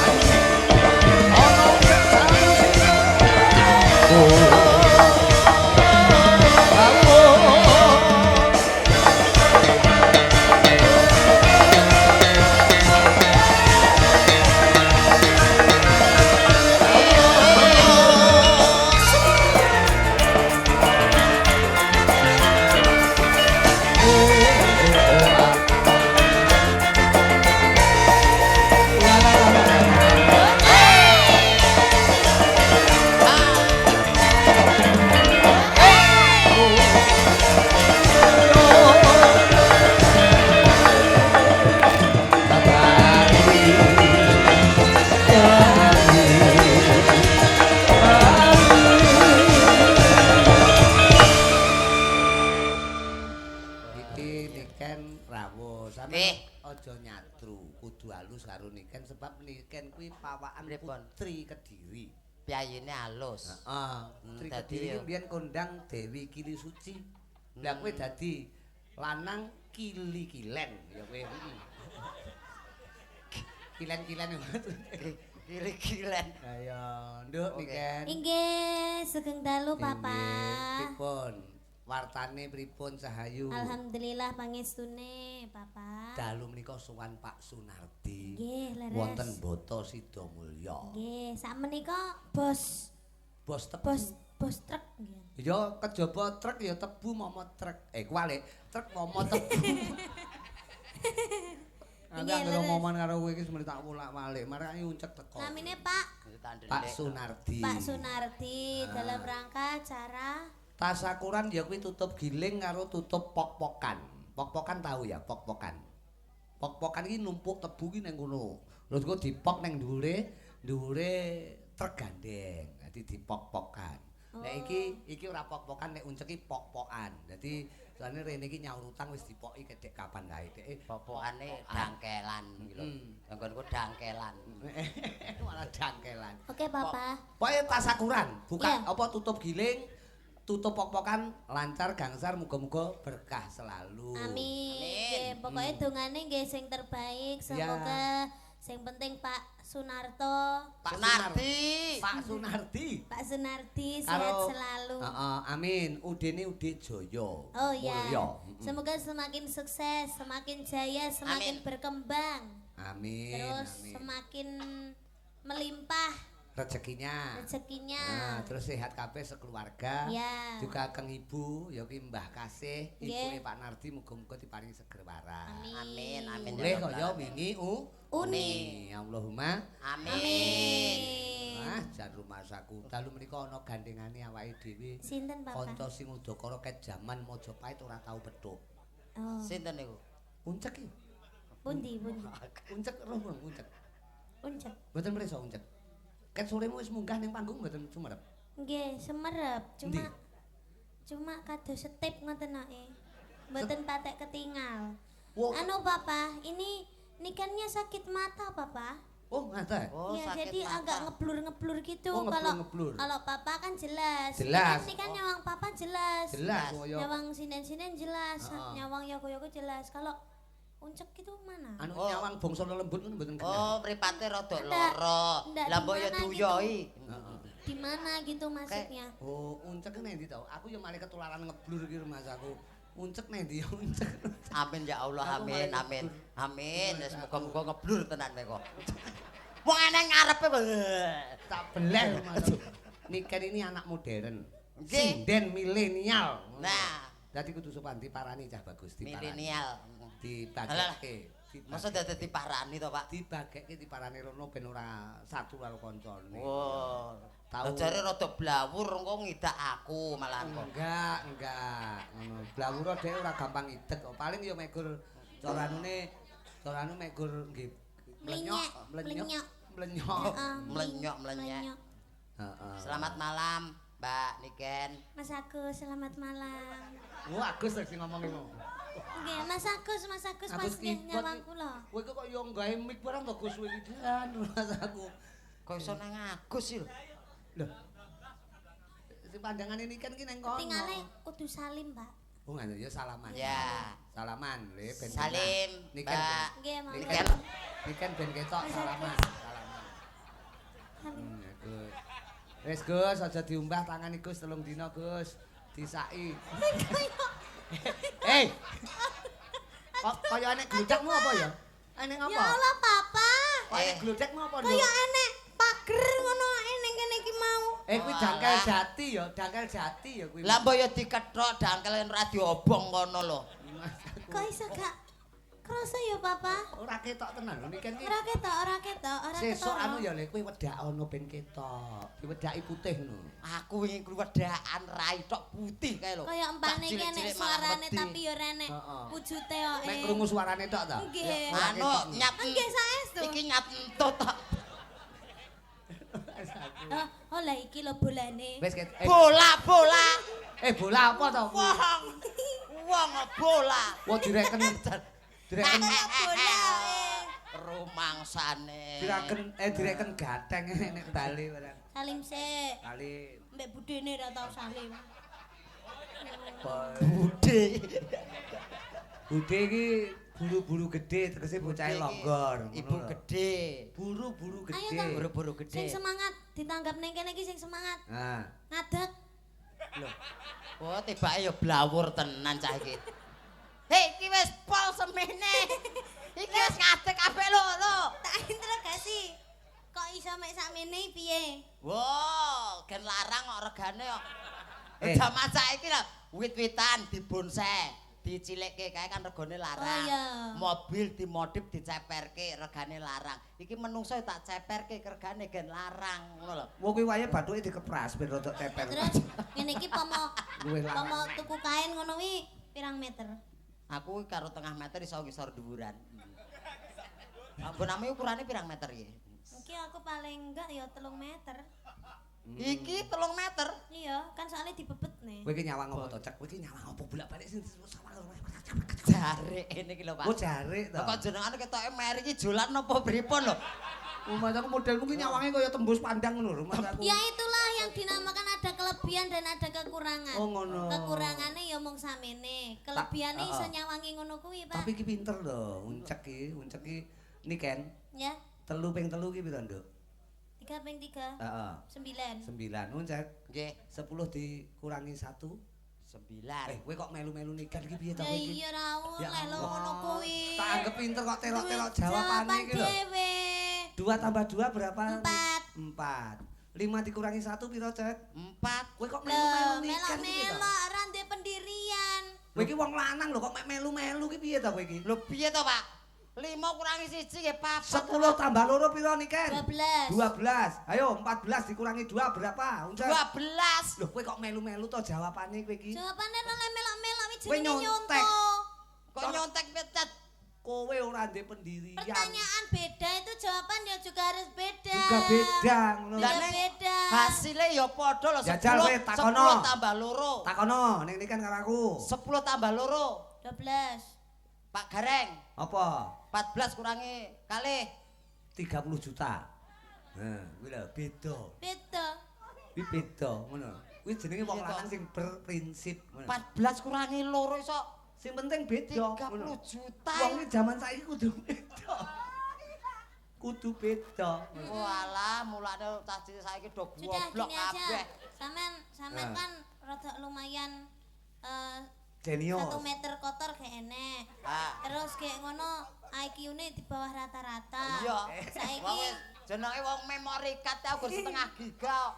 Sebab Niken kuwi pawakan putri Kediri. Piyayine alus. Heeh. Putri Kediri ki mbiyen kondang Dewi Kili Suci. Lah kowe dadi lanang kili-kilen ya kowe. Kilen-kilen. Kili-kilen. Ayo, Nduk Niken. Inggih, sugeng dalu Papa. Pripun? Wartane pripun Cahayu? Alhamdulillah pangestune Papa. Dalu menika sowan Pak Sunardi. Nggih, leres. Wonten Boto Sidomulyo. Nggih, sakmenika bos bos tebu. Bos truk nggih. Ya kejaba truk ya tebu momo truk. Kuwalik, truk momo tebu. Aku anggere omongan karo kowe iki semene tak wolak-walik, marake uncek teko. Namine Pak Pak Sunardi. Pak Sunardi dalam rangka acara tasakuran ya kuwi tutup giling karo tutup pok-pokan. Pok-pokan tahu ya, pok-pokan. Pok-pokan iki numpuk tebu ki ning kono. Terus engko dipok ning dhuwure, dhuwure truk gandeng. Dadi dipok-pokan. Oh. Nek iki iki ora pok-pokan, nek uncek iki pok-pokan. Dadi soalnya rene iki nyaur utang wis dipoki kedek kapan kae. Dek pok-pokane dangkelan iki lho. Nggonku dangkelan. Malah dangkelan. Oke, Papa. Pokoke tasakuran, buka apa tutup giling. Tutup pok-pokan lancar gangsar muga-muga berkah selalu. Amin. Amin. Pokoknya dongane nggih sing terbaik, semoga sing penting Pak Sunarto, Pak Sunardi, Pak Sunardi. Pak Sunardi sehat selalu. Heeh, amin. Udene Ude Jaya. Oh iya. Semoga semakin sukses, semakin jaya, semakin berkembang. Amin. Terus amin. Semakin melimpah rezekinya. Rezekinya. Nah, terus sehat kabeh sekeluarga. Ya. Juga keng ibu ya ki Mbah Kasih, ibuke Pak Nardi muga-muga diparingi seger waras. Amin. Amin. Mulih kaya wingi uni. Allahumma amin. Ah, jan rumasaku. Dalu menika ana gandengane awake dhewe. Sinten, Bapak? Kanca sing udakara ket jaman Majapahit ora tau petuk. Oh. Sinten niku? Uncek iki. Pundi, pundi? Uncek roh uncek. Uncek. Mboten pirsa uncek. Ket soremu wis munggah ning panggung mboten sumerep. Nggih, semerep. Cuma Cuma kados setip ngoten ae. Mboten patek ketingal. Anu Papa, ini Nikennya sakit mata Papa. Oh, ngaten. Oh, ya, sakit jadi mata. Agak ngeblur-ngeblur gitu. Oh, ngeblur-ngeblur. Kalau Papa kan jelas. Jelas. Ini kan nyawang Papa jelas. Jelas. Oh, nyawang sinden-sinden jelas, nyawang yogo-yogo jelas. Kalau uncek itu mana? Anu nyawang bangsa lelembut ngono mboten kena. Oh, mripate rada lara. Lah mbok ya duyoi. Di mana gitu maksudnya? Oh, uncek nang ndi to? Aku ya malah ketularan ngeblur iki Mas aku. Uncek nang ndi uncek. Amin ya Allah, amin, amin. Amin. Wis muga-muga ngeblur tenan kowe kok. Wong eneng ngarepe kok. Tak beleh Mas. Niken ini anak modern. Sinden milenial. Nah, dadi kudu sopan diparani cah bagus diparani. Milenial. Dibageke. Masa dadi diparani to, Pak? Dibageke diparani rono ben ora satu karo kancane. Oh. Tau jare rada blawur engko ngidak aku malahan kok. Enggak. Ngono. Blawur dhek ora gampang idek kok. Paling ya megur cara anu megur nggih mlenyok, mlenyok. Mlenyok. Heeh. Selamat malam, Mbak Niken. Mas Agus, selamat malam. Oh, Agus sing ngomong iku. Nggih, Mas Agus pas nyawang kula. Kowe kok yo gawe mic barang to Gus kowe iki jan Mas aku. Kok iso nang Agus sih lho. Lho. Sing pandangane Niken ki nang kono. Tingale kudu salim, Pak. Oh, ngono ya salaman. Ya. Salaman le ben. Salim. Niken. Nggih, Niken. Niken ben ketok salaman. Salaman. Gus. Wis Gus, aja diumbah tangane Gus 3 dina Gus. Disaki. Hei. Kok kaya enek gludekmu apa ya? Enek apa? Ya Allah, Papa. Kok enek gludekmu apa, Nduk? Kaya enek pager ngono ae ning kene iki mau. Kuwi dangkel jati ya, dangkel jati ya kuwi. Lah mbok ya dikethok dangkel ora diobong kono lho. Kok iso gak krasa ya, Papa? Ora ketok tenan lho Niken iki. Ora ketok, ora ketok, ora ketok. Sesuk anu ya le kuwi wedhakono ben ketok. Diwedhaki putih ngono. Aku wingi kuwi wedhakan rai tok putih kae lho. Kaya empane iki enek suarane tapi ya ora enek wujute kok. Mek krungu suarane tok ta? Nggih. Anu nyat. Nggih saestu. Iki nyat entut tok. Oh lah iki lho bolane. Wis bola bola. Bola apa to? Wong. Wong bola. Wah direken. Direken bola. Rumangsane. Direken gateng nek bali barang. Salim sik. Salim. Mbek budene ora tau salim. Bude. Bude iki buru-buru gede tegese bocahe longgor. Ibu gede. Buru-buru gede. Buru-buru gede. Sing semangat ditanggap ning kene iki sing semangat. Nah. Ngadeg. Lho. Oh, tibake ya blawur tenan cah iki. Hei, iki wis pol semene. Iki wis ngadeg kabeh lho, lho. Tak interogasi. Kok iso mek sakmene piye? Wo, gen larang kok regane kok. Jaman saiki lho, wit-witan dibonsai. Dicilikke kae kan regane larang. Oh, iya. Mobil dimodif diceperke regane larang. Iki menungso tak ceperke regane gen larang ngono lho. Wong kuwi wae bathuke dikepras ben rada ceper. Terus ngene iki pomo pomo tuku kain ngono kuwi pirang meter? Aku karo tengah meter iso ngisor dhuwuran. Anggoname ukurane pirang meter iki? Iki aku paling enggak ya 3 meter. Iki 3 meter. Iya, kan soalnya dibebet nih. Kowe iki nyawang apa to, Cek? Kowe iki nyawang apa bolak-balik sing sawang. Jarik ngene iki lho, Pak. Oh, jarik to. Kok jenengane ketoke meri iki jolan napa pripun lho? Mas aku modelmu ki nyawange kaya tembus pandang ngono lho, Mas aku. Ya itulah yang dinamakan ada kelebihan dan ada kekurangan. Oh ngono. Kekurangane ya mung samene, kelebihane iso nyawangi ngono kuwi, Pak. Tapi iki pinter lho, uncek iki, uncek iki Niken. Ya. 3 ping 3 ki piro, Nduk? 3 ping 3. Heeh. 9. 9. Uncek. Nggih. 10 dikurangi 1 9. Kowe kok melu-melu Niken iki piye to kowe iki? Ya iya ra oleh lho ngono kuwi. Tak anggap pinter kok terok-terok jawabane iki lho. 2 tambah 2 berapa? 4. 4. 5 dikurangi 1 piro, Cek? 4. Kowe kok melu-melu Niken iki to? Melok-melok ora ndek pendirian. Kowe iki wong lanang lho kok melu-melu ki piye to kowe iki? Lho piye to, Pak? 5 kurangi 1 nggih 4. 10 tambah 2 piro Niken? 12. 12. Ayo 14 dikurangi 2 berapa? Uncek. 12. Lho kowe kok melu-melu to jawabane kowe iki? Jawabane ora melok-melok iki jenenge nyontek. Nyontok. Kok nyontek petet? Kowe ora ndek pendirian. Pertanyaan beda itu jawaban ya juga harus beda. Juga beda ngono. Beda. Hasilnya ya padha lho 10 10 tambah 2. Takono ning iki kan karo aku. 10 tambah 2. 12. Pak Gareng. Apa? 14 kurangi kalih 30 juta. Nah, kuwi lho beda. Beda. Kuwi beda ngono. Kuwi jenenge wong lanang sing berprinsip ngono. 14 kurangi 2 iso sing penting beda 30 juta. Wong iki jaman saiki kudu beda. Kudu beda. Walah, mulane cah cilik saiki do goblok kabeh. Sampean kan rada lumayan jenius. 1 meter kotor gak enek. Terus kayak ngono IQ-ne di bawah rata-rata. Iya. Saiki jenenge wong memori card aku setengah giga.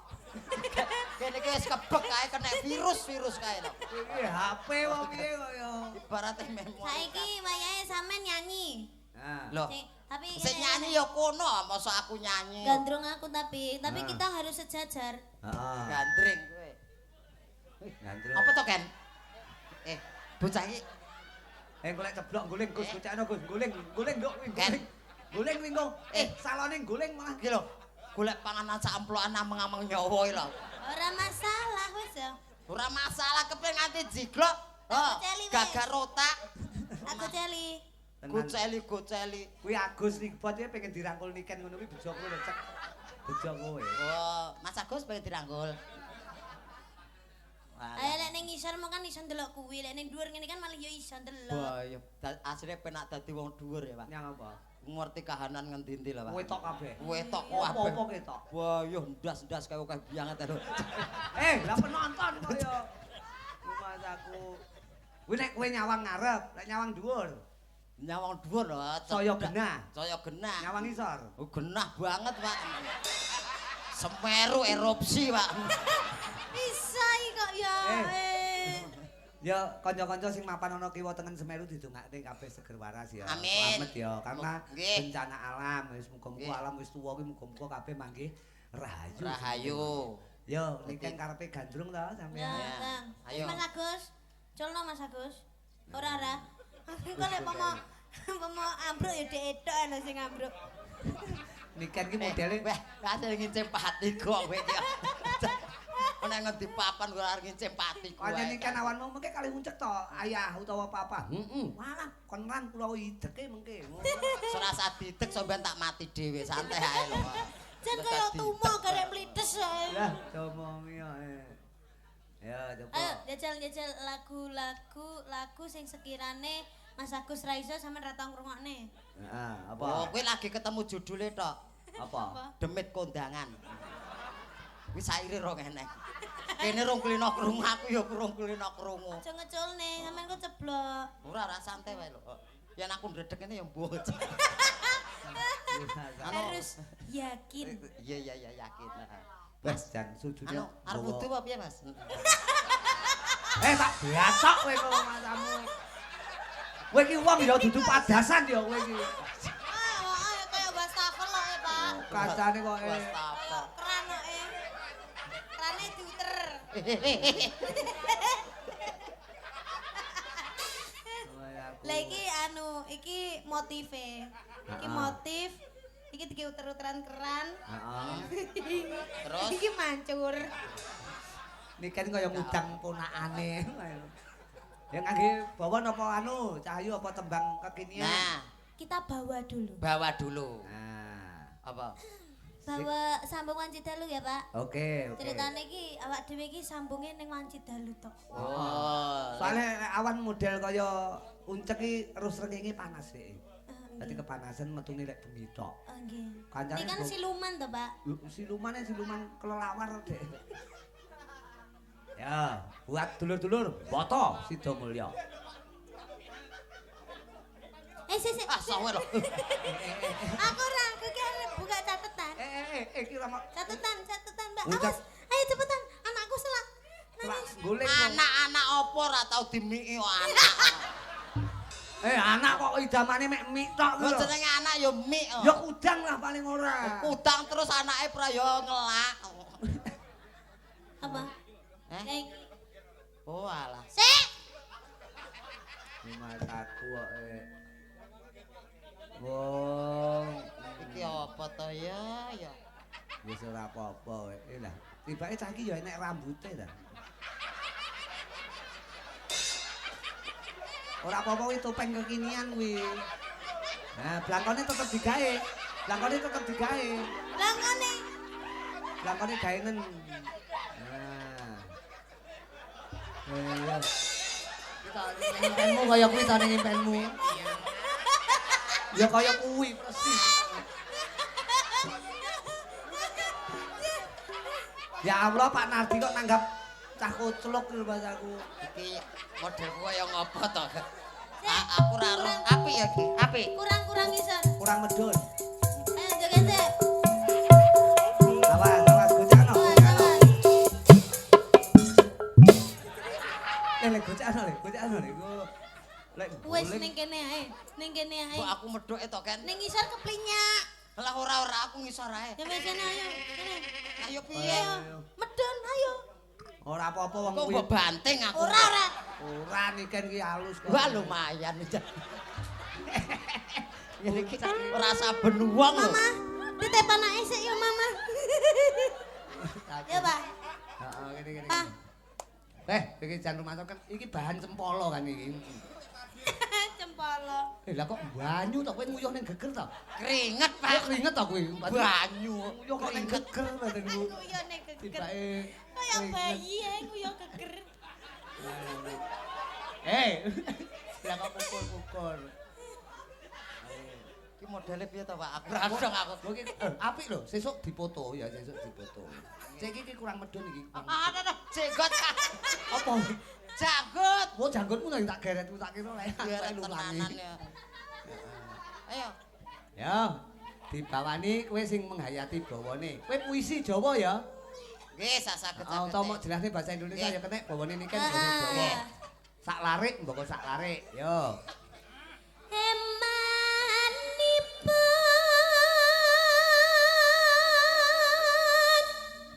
Kene iki wis kebek kae kena virus-virus kae lho. Iki HP wae piye kok ya. Ibarate memori. Saiki wayahe sampean nyanyi. Heeh. Lho. Tapi sing nyanyi ya kono, mosok aku nyanyi. Gandrung aku tapi kita harus sejajar. Heeh. Gandring kowe. Gandrung. Apa to, Ken? Bocah iki golek ceblok guling Gus, gocekno Gus, guling, guling nduk kuwi guling. Guling kuwi engko. Salone guling malah. Iki lho, golek panganan sak amplokan ameng-ameng nyawa iki lho. Ora masalah wis ya. Ora masalah kepen nganti jiglok. Gagar otak. Aku celi. Goceli, goceli. Kuwi Agus Nikbot iki pengen dirangkul Niken ngono kuwi bejo kowe lho, Cek. Bejo kowe. Oh, Mas Agus pengen dirangkul. Ayo lek ning ngisor mau kan iso ndelok kuwi, lek ning dhuwur ngene kan malah ya iso ndelok. Wah, ya asline penak dadi wong dhuwur ya, Pak. Nyang apa? Ngerti kahanan ngendi-endi lho, Pak. Wetok kabeh. Wetok kabeh. Apa-apa ketok. Wah, yo ndas-ndas kaya akeh banget lho. Lah penonton kok ya. Mas aku. Kuwi nek kowe nyawang ngarep, lek nyawang dhuwur. Nyawang dhuwur lho, saya genah. Saya genah. Nyawang isor. Oh, genah banget, Pak. Semeru erupsi, Pak. Bisa kok ya. Ya kanca-kanca sing mapan ana kiwa tengen Semeru didongakne kabeh seger waras ya. Amin. Slamet ya karena bencana alam wis muga-muga alam wis tuwa kuwi muga-muga kabeh manggih rahayu. Rahayu. Yo niki karepe gandrung to sampean. Ya, ayo. Mas Agus, culno Mas Agus. Ora ora. Engko lek pomo ambruk ya dhek ethok lho sing ambruk. Niken iki modele weh, hasil ngincim pati kok kowe iki. Nek ngendi papan ora arep ngincim pati kowe. Pancen niken awanmu mengke kali uncek to ayah utawa papa. Heeh. Walah, kon ran kula ideke mengke. Ora usah didek sampean tak mati dhewe, santai ae lho. Jan kaya tumo garek mlites ae. Lah, domongi ae. Ya, coba. Ayo jajal-jajal lagu-lagu sing sekirane Mas Agus ra iso sampean ra tau ngrungokne. Heeh, apa? Oh, kowe lagi ketemu judule tok. Apa? Demit Kondangan. Kuwi saire rong enek. Kene rong kulino krungu, aku ya rong kulino krungu. Aja ngeculne, sampean kok ceblok. Ora ora santai wae lho. Yen aku ndredeg ngene ya mbuh. Harus yakin. Iya iya iya yakin. Wes jan sujune. Anu arep wudu apa piye, Mas? Tak biacok kowe kok masamu. Kowe iki wong ya dudu padasan ya kowe iki. Ah, kaya wastafel kok, Pak. Kacane kok wastafel. Keran kok. Kerane diuter. Lah iki anu, iki motive. Iki motif, iki diuter-uteran keran. Heeh. Terus iki mancur. Niken kaya ngudang ponakane. Ya ngangge bawa napa anu, Cahyu apa tembang kekinian? Nah, kita bawa dulu. Bawa dulu. Nah, apa? Bawa sambung Wanci Dalu ya, Pak. Oke, oke. Ceritane iki awak dhewe iki sambunge ning Wanci Dalu tok. Oh. Soale awan model kaya uncek iki terus srengenge panas sih. Dadi kepanasan metune lek bengi tok. Oh nggih. Kancane Iki kan siluman to, Pak? Silumane siluman kelelawar, Dek. Ya, buat dulur-dulur, Boto Sidomulyo. Sik. Ah, sawe lho. Aku ora, aku ki arep buka catatan. Iki ora catatan, Mbak. Awas, ayo cepetan, anakku selak. Nangis. Anak-anak opo ora tau dimiki kok anak. Anak kok idamane mek mik tok lho. Jenenge anak ya mik. Ya kudang lah paling ora. Kudang terus anake pra ya ngelak. Apa? Eh? Oh alah. Sik. Mataku kok. Wong iki apa to ya? Ya. Wis ora apa-apa kowe. Lah, tibake cah iki ya enek rambute ta. Ora apa-apa kuwi topeng kekinian kuwi. Nah, blangkone tetep digawe. Blangkone tetep digawe. Blangkone. Blangkone gaenen. Nah. Iya. Kita impenmu kaya kuwi ta ning impenmu. Ya kaya kuwi persis. Ya Allah Pak Nardi kok nanggap cah koclok lho Mas aku. Iki modelku kaya ngopo to? Aku ora roh. Apik ya iki, apik. Kurang-kurang isor. Kurang medun. Ayo joget sik. Awas, awas gocakno. Le gocakno le, gocakno le. Lek wis ning kene ae, ning kene ae. Kok aku medhoke to, Ken? Ning isor keplinyak. Lah ora aku ngisor ae. Ya wis kene ayo, kene. Ayo piye? Medun ayo. Ora apa-apa wong kuwi. Kok mbok banting aku. Ora ora. Ora niken ki halus kok. Wah lumayan. Ngene iki ora saben wong lho. Mama, titip anake sik ya Mama. Ya, Pak. Heeh, kene kene. Iki jan rumah kan iki bahan cempolo kan iki. Cempolo. Lah kok banyu to kowe nguyuh ning geger to? Keringet, Pak. Keringet to kowe. Banyu. Nguyuh kok ning geger badanmu. Nguyuh ning geger. Tibake kaya bayi ae nguyuh geger. Lah kok pukul-pukul. Iki modele piye to, Pak? Aku ora dong aku. Lho iki apik lho, sesuk dipoto ya, sesuk dipoto. Cek iki kurang medun iki. Aduh, jenggot. Apa? Janggut. Oh, janggutmu lho tak geretku tak kira lek tenanan ya. Ayo. Ya, dibawani kowe sing menghayati bawane. Kowe puisi Jawa ya? Nggih, sak-saged-saged. Utawa mok jelasne bahasa Indonesia ya kenek bawane niken basa Jawa. Sak larik mboko sak larik. Yo. Emanipun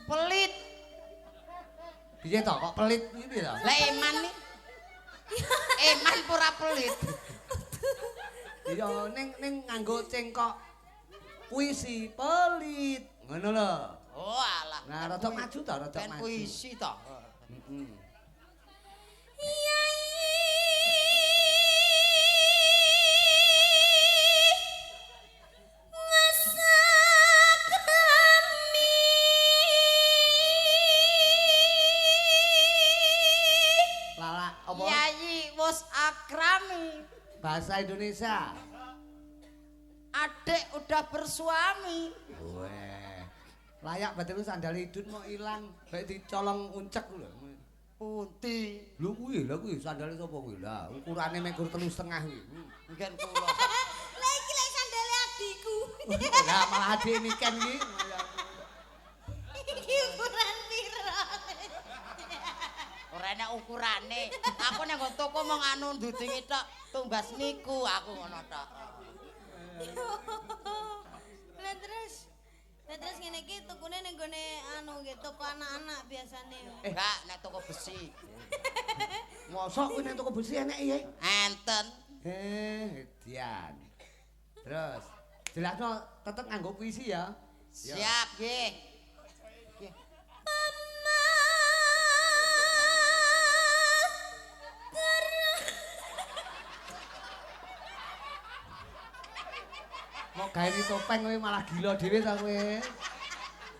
pelit. Piye to kok pelit iki piye to? Lah eman iki. Eman pura pelit. Iya ning nganggo cengkok puisi pelit. Ngono lho. Oh alah. Nah rada maju to, rada maju. Puisi to. Heeh. Yayi wis akrami. Bahasa Indonesia. Adik udah bersuami. Weh. Layak batin sandal idun mau ilang, baik dicolong uncek lho. Pundi? Lho kuwi, lha kuwi sandale sapa kuwi? Lah ukurane mek gur 3,5 kuwi. Mungkin kula. Lah iki lek sandale adikku. Lah malah adik niken iki. Iki ukuran piro? Ora enek ukurane. Aku nek nggo toko mong anu ndudingi tok, tumbas niku aku ngono tok. Lah terus ngene iki tukune ning gone anu nggih toko anak-anak biasane. Enggak, nek toko besi. Mosok kuwi nek toko besi enek ya? Enten. Edian. Terus jelasno tetep nganggo puisi ya. Siap nggih. Mau gawe topeng kowe malah gila dhewe ta kowe.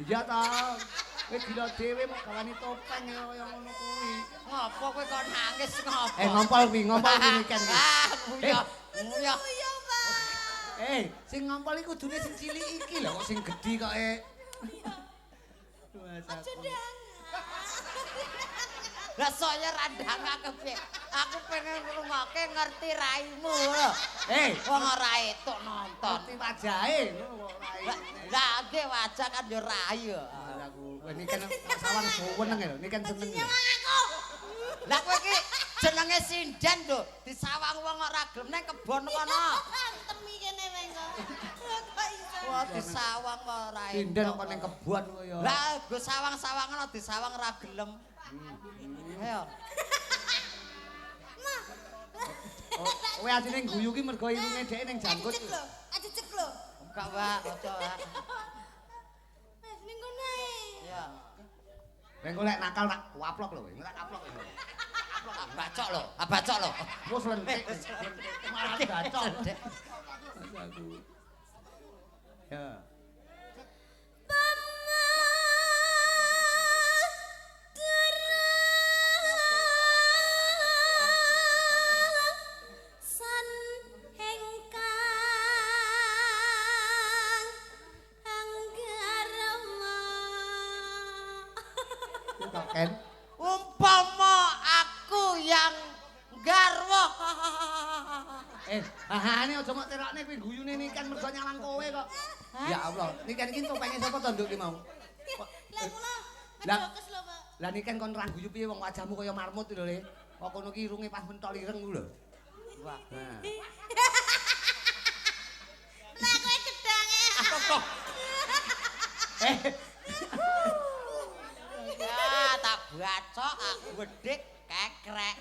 Iya ta. Kowe gila dhewe mau gawani topeng kaya ngono kuwi. Ngopo kowe kok nangis ngopo? Ngompol kuwi, ngompol kuwi niken kuwi. Ah, nguyah. Nguyah. Sing ngompol iku kudune sing cilik iki lho kok sing gedhi kok e. Aja ndang. Lah saya randang aku piye? Aku pengen ngrungokke ngerti raimu lho. Wong ora etuk nonton. Ngerti wajahe ngono kok rai. Lah nggih wajah kan yo rai yo. Aku kowe niken sawang seneng lho, niken seneng. Lah kowe iki jenenge sinden lho, disawang wong ora gelem nang kebon kono. Temi kene wae kok. Kok iso. Wah disawang ora. Sinden kok ning kebon kowe yo. Lah go sawang-sawang ngono disawang ora gelem. Ayo. Kowe asline guyu ki mergo irunge dhek ning janggut. Ajejeg lho, Gak, Pak, aja, Pak. Wis ning kono ae. Ya. Kowe engko lek nakal tak waplok lho, kowe tak kaplok kowe. Tak bacok lho, tak bacok lho. Wes lentik. Malah bacok. Aku. Ya. San hengkang anggarma. Kok Ken? Umpama aku yang garwa. Hahane aja mok terokne kuwi guyune Niken mergo nyawang kowe kok. Ya Allah, Niken iki topenge sapa to nduk ki mau? Lah kula Lah ngejokes lho, Pak. Lah Niken kon ra guyu piye wong wajahmu kaya marmut lho, Le. Kok kono ki irunge pas mentol ireng ku lho. Wah. Nah. Lah kowe gedange. Kok. Eh, Ya, tak bacok aku wedhik kekrek.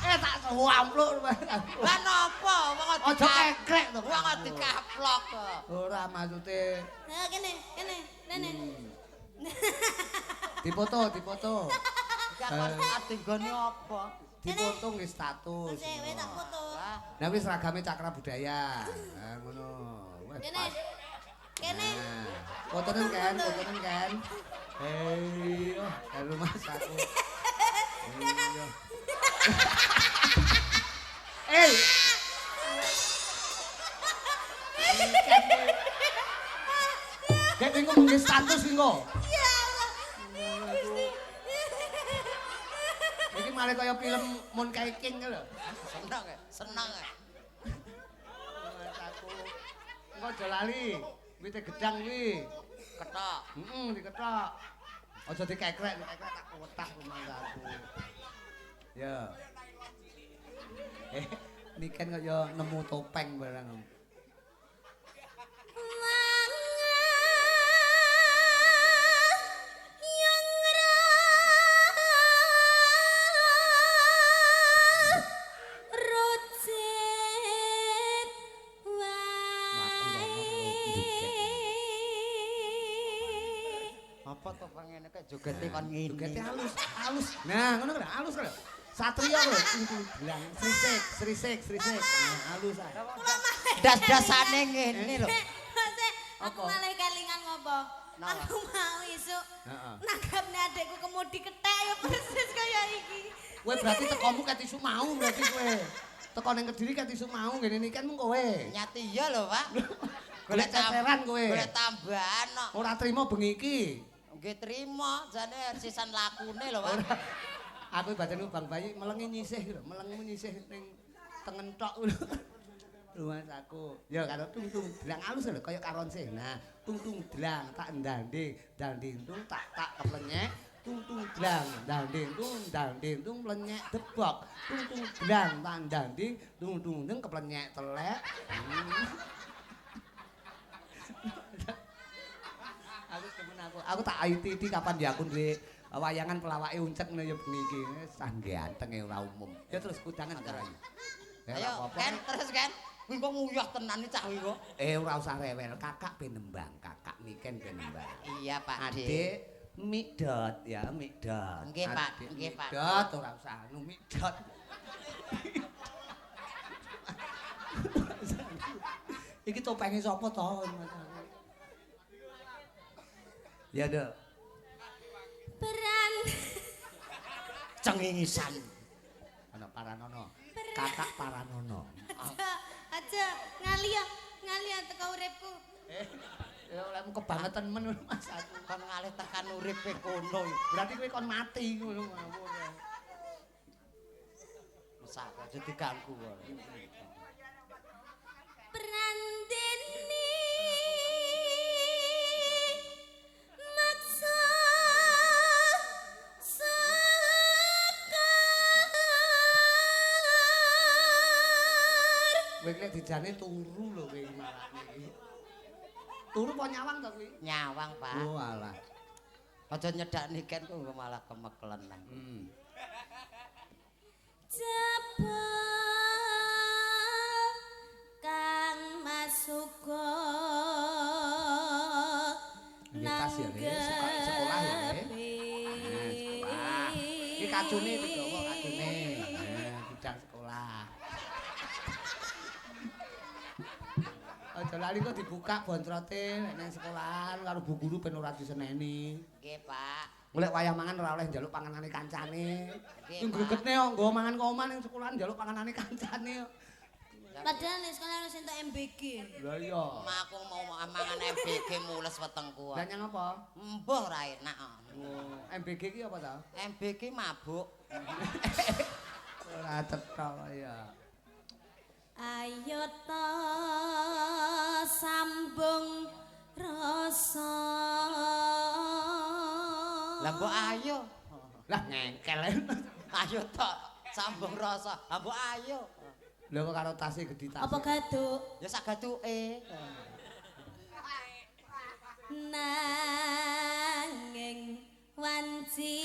Tak suampluk. Lah napa wong Aja kekrek to. Wong dikaplok kok. Ora maksude Nah, kene, kene, rene. dipoto, dipoto. Gak kon ati nggone apa? Dipoto nggih status. Sik, wis tak foto. Wah, Nah wis seragame Cakra Budaya. Nah ngono. Wes Kene. pas. Kene. Nah, fotone Ken, fotone Ken. Iya, karo Mas aku. Iya. Eh. Dek engko mung status engko. Ya Allah. Gusti. Iki malah kaya film Moon King lho. seneng ya, seneng ya. Mas aku. Engko aja lali. Wite gedang kuwi. Ketok. Heeh, diketok. Aja dikekrek, dikekrek tak wetah rumangsaku. Ya. Niken kaya nemu topeng barang. Apa to pengene kok jogete kon ngene. Jogete halus, halus. Nah, ngono lho, halus lho. Satria lho, bilang srisik, srisik, srisik. Nah, halus ah. Das-dasane ngene lho. Aku malah kelingan ngopo? Aku mau isuk. Heeh. Nanggapne adekku kemudi kethek ya persis kaya iki. Kowe berarti tekomu ket isuk mau berarti kowe. Teko ning Kediri ket isuk mau ngene iki kan mung kowe. Nyati iya lho, Pak. Golek ceceran kowe. Golek tambahan kok. Ora trimo bengi iki. Nggih trimo, jane sisan lakune lho, Pak. Aku badanku Bang Bayi melengi nyisih lho, melengmu nyisih ning tengen tok lho. Mas aku. Ya karo tung-tung dlang alus lho kaya karonse. Nah, tung-tung dlang tak ndande, ndande tung tak tak keplenyek, tung-tung dlang ndande tung ndande tung plenyek debok, tung-tung dlang tak ndande, tung-tung tung keplenyek telek. Aku demen aku. Aku tak ITD kapan ya aku duwe wayangan pelawake uncek ngono ya bengi iki. Sah ganteng ora umum. Ya terus kudangan karo ayu. Ayo, Ken, terus Ken. Kuwi kok nguyah tenan iki cah kuwi kok. Ora usah rewel, kakak ben nembang, kakak Niken ben nembang. Iya, Pak Adik Mikdot ya, Mikdot. Nggih, Pak. Nggih, Pak. Mikdot ora usah anu Mikdot. Iki topenge sapa to? Ya, Dok. Peran cengingisan. Ana Paranono. Kakak Paranono. Aja ngalih ngalih teko uripku. Ya olehmu kebangetan men Mas aku. Kon ngalih tekan uripe kono. Berarti kowe kon mati ngono ngawur. Mesake aja diganggu kok. Prandene maksa sekar. Kowe nek dijane turu lho kowe marane iki. Turu apa nyawang to kuwi? Nyawang, Pak. Oh alah. Aja nyedak Niken kok malah kemekelen nang. Jebul Kang Masuko Kacune digawa kacune. Budal sekolah. Aja lali kok dibuka bontrote nek nang sekolahan karo bu guru ben ora diseneni. Nggih, Pak. Golek wayah mangan ora oleh njaluk panganane kancane. Sing gregetne kok nggo mangan kok omah ning sekolahan njaluk panganane kancane. Padahal ning sekolah wis entuk MBG. Lah iya. Aku mau mangan MBG mules wetengku. Lah nyang apa? Embuh ora enak. Oh, MBG ki apa ta? MBG mabuk. Ora cetha ya. Ayo ta sambung rasa. Lah mbok ayo. Lah ngengkel. Ayo ta sambung rasa. Lah mbok ayo. Lha kok karo tase gedhi tase. Apa gaduk? Ya sak gaduke. Nanging wanci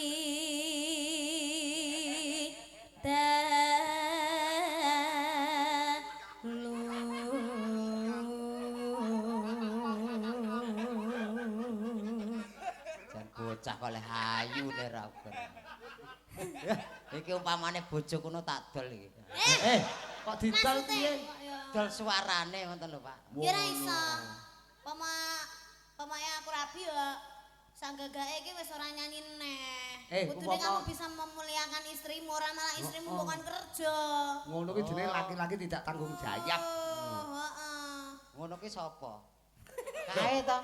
dalu. Jan bocah kok oleh ayu nek ra ben. Iki umpamane bojo kono tak dol iki. Kok didol piye? Dol suarane ngoten lho, Pak. Ya ora iso. Pamake aku rabi ya sanggagake iki wis ora nyanyi neh. Kudune kamu bisa memuliakan istrimu, ora malah istrimu bukan kerja. Ngono ki jenenge laki-laki tidak tanggung jawab. Heeh. Ngono ki sapa? Kae to.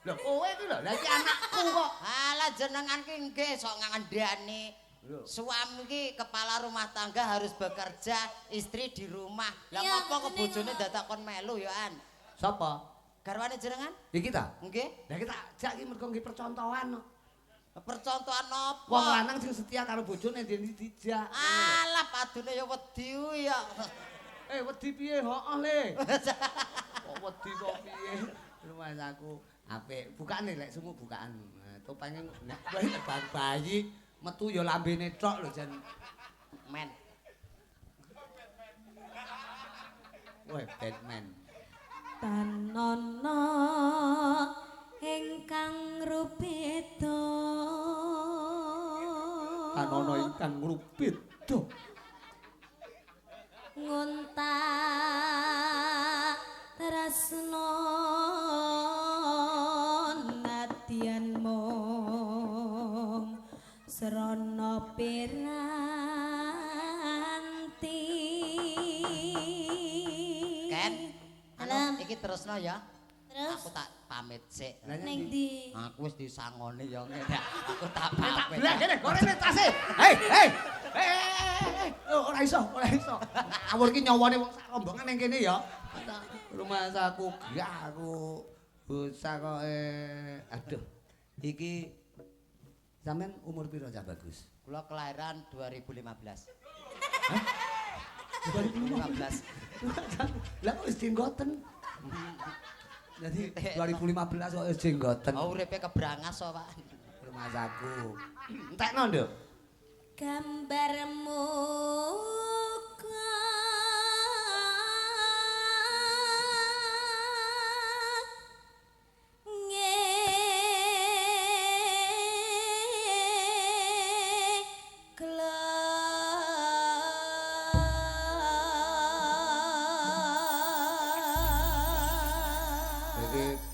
Lho kowe iki lho, lha iki anakku kok. Alah jenengan ki nggih sok ngandani. Suami ki kepala rumah tangga harus bekerja, istri di rumah. Lah ngopo kok bojone dadak kon melu ya an? Sapa? Garwane jenengan? Iki ta? Nggih. Lah iki tak jak iki mergo nggih percontohan kok. Percontohan apa? Wong lanang sing setia karo bojone ndene dijak. Alah padune ya wedi kuwi ya. Wedi piye? Heeh le. Kok wedi kok piye? Lumas aku apik. Bukane lek sumu bukaan. Topenge nek bayi metu ya lambene tok lho jan men. Weh Batman. Tanono ingkang rubeda. Tanono ingkang rubeda. Nguntak tresno nadyan mung srana piranti. Ken, anu iki terusno ya. Terus aku tak pamit sik. Ning ndi? Aku wis disangoni ya ngene. Aku tak pamit. Lah kene gorene tase. Hei, hei. Ora iso, ora iso. Awur ki nyawane wong sak rombongan ning kene ya. Rumah saku gak aku bocah kok aduh. Iki sampean umur piro Cah Bagus? Kula kelahiran 2015. Hah? 2015. Lah kok wis jenggoten. Jadi 2015 kok wis jenggoten. Oh uripe kebrangas kok, Pak. Rumah saku. Entekno, Nduk. Gambarmu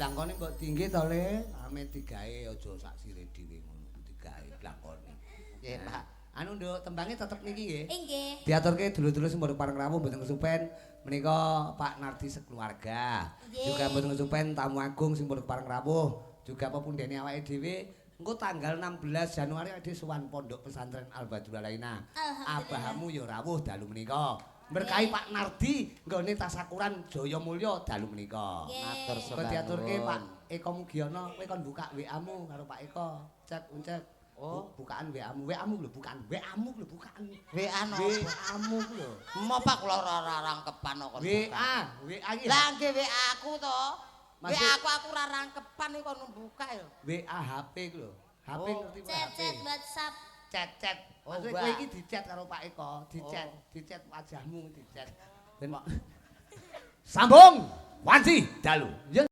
blangkone mbok tinggi to Le, ame digawe aja sak sire dhewe ngono, digawe blangkone. Nggih, Pak. Anu Nduk, tembange tetep niki nggih. Nggih. Diaturke dulur-dulur sing padha pareng rawuh mboten kesupen menika Pak Nardi sekeluarga. Juga mboten kesupen tamu agung sing padha pareng rawuh, juga pepundhene awake dhewe. Engko tanggal 16 Januari awake dhewe sowan Pondok Pesantren Al Badrul Alaina. Abahamu ya rawuh dalu menika. Berkahi Pak Nardi nggone tasakuran Jaya Mulya dalu menika. Matur suwun. Diaturke Pak Eko Mugiono, kowe kon buka WA-mu karo Pak Eko. Cek uncek. Oh, bukaan WA-mu. WA-mu lho, bukaan. WA-mu lho, bukaan. WA no. WA-mu lho. Mo Pak kula ora rangkepan kok. WA, WA iki. Lah nggih WA aku to. WA aku ora rangkepan iki kon buka ya. WA HP ku lho. HP ngerti wae. Chat WhatsApp. Chat-chat. Maksudnya kowe iki di-chat karo Pak Eko, di-chat, di-chat wajahmu, di-chat. Ben sambung wanci dalu.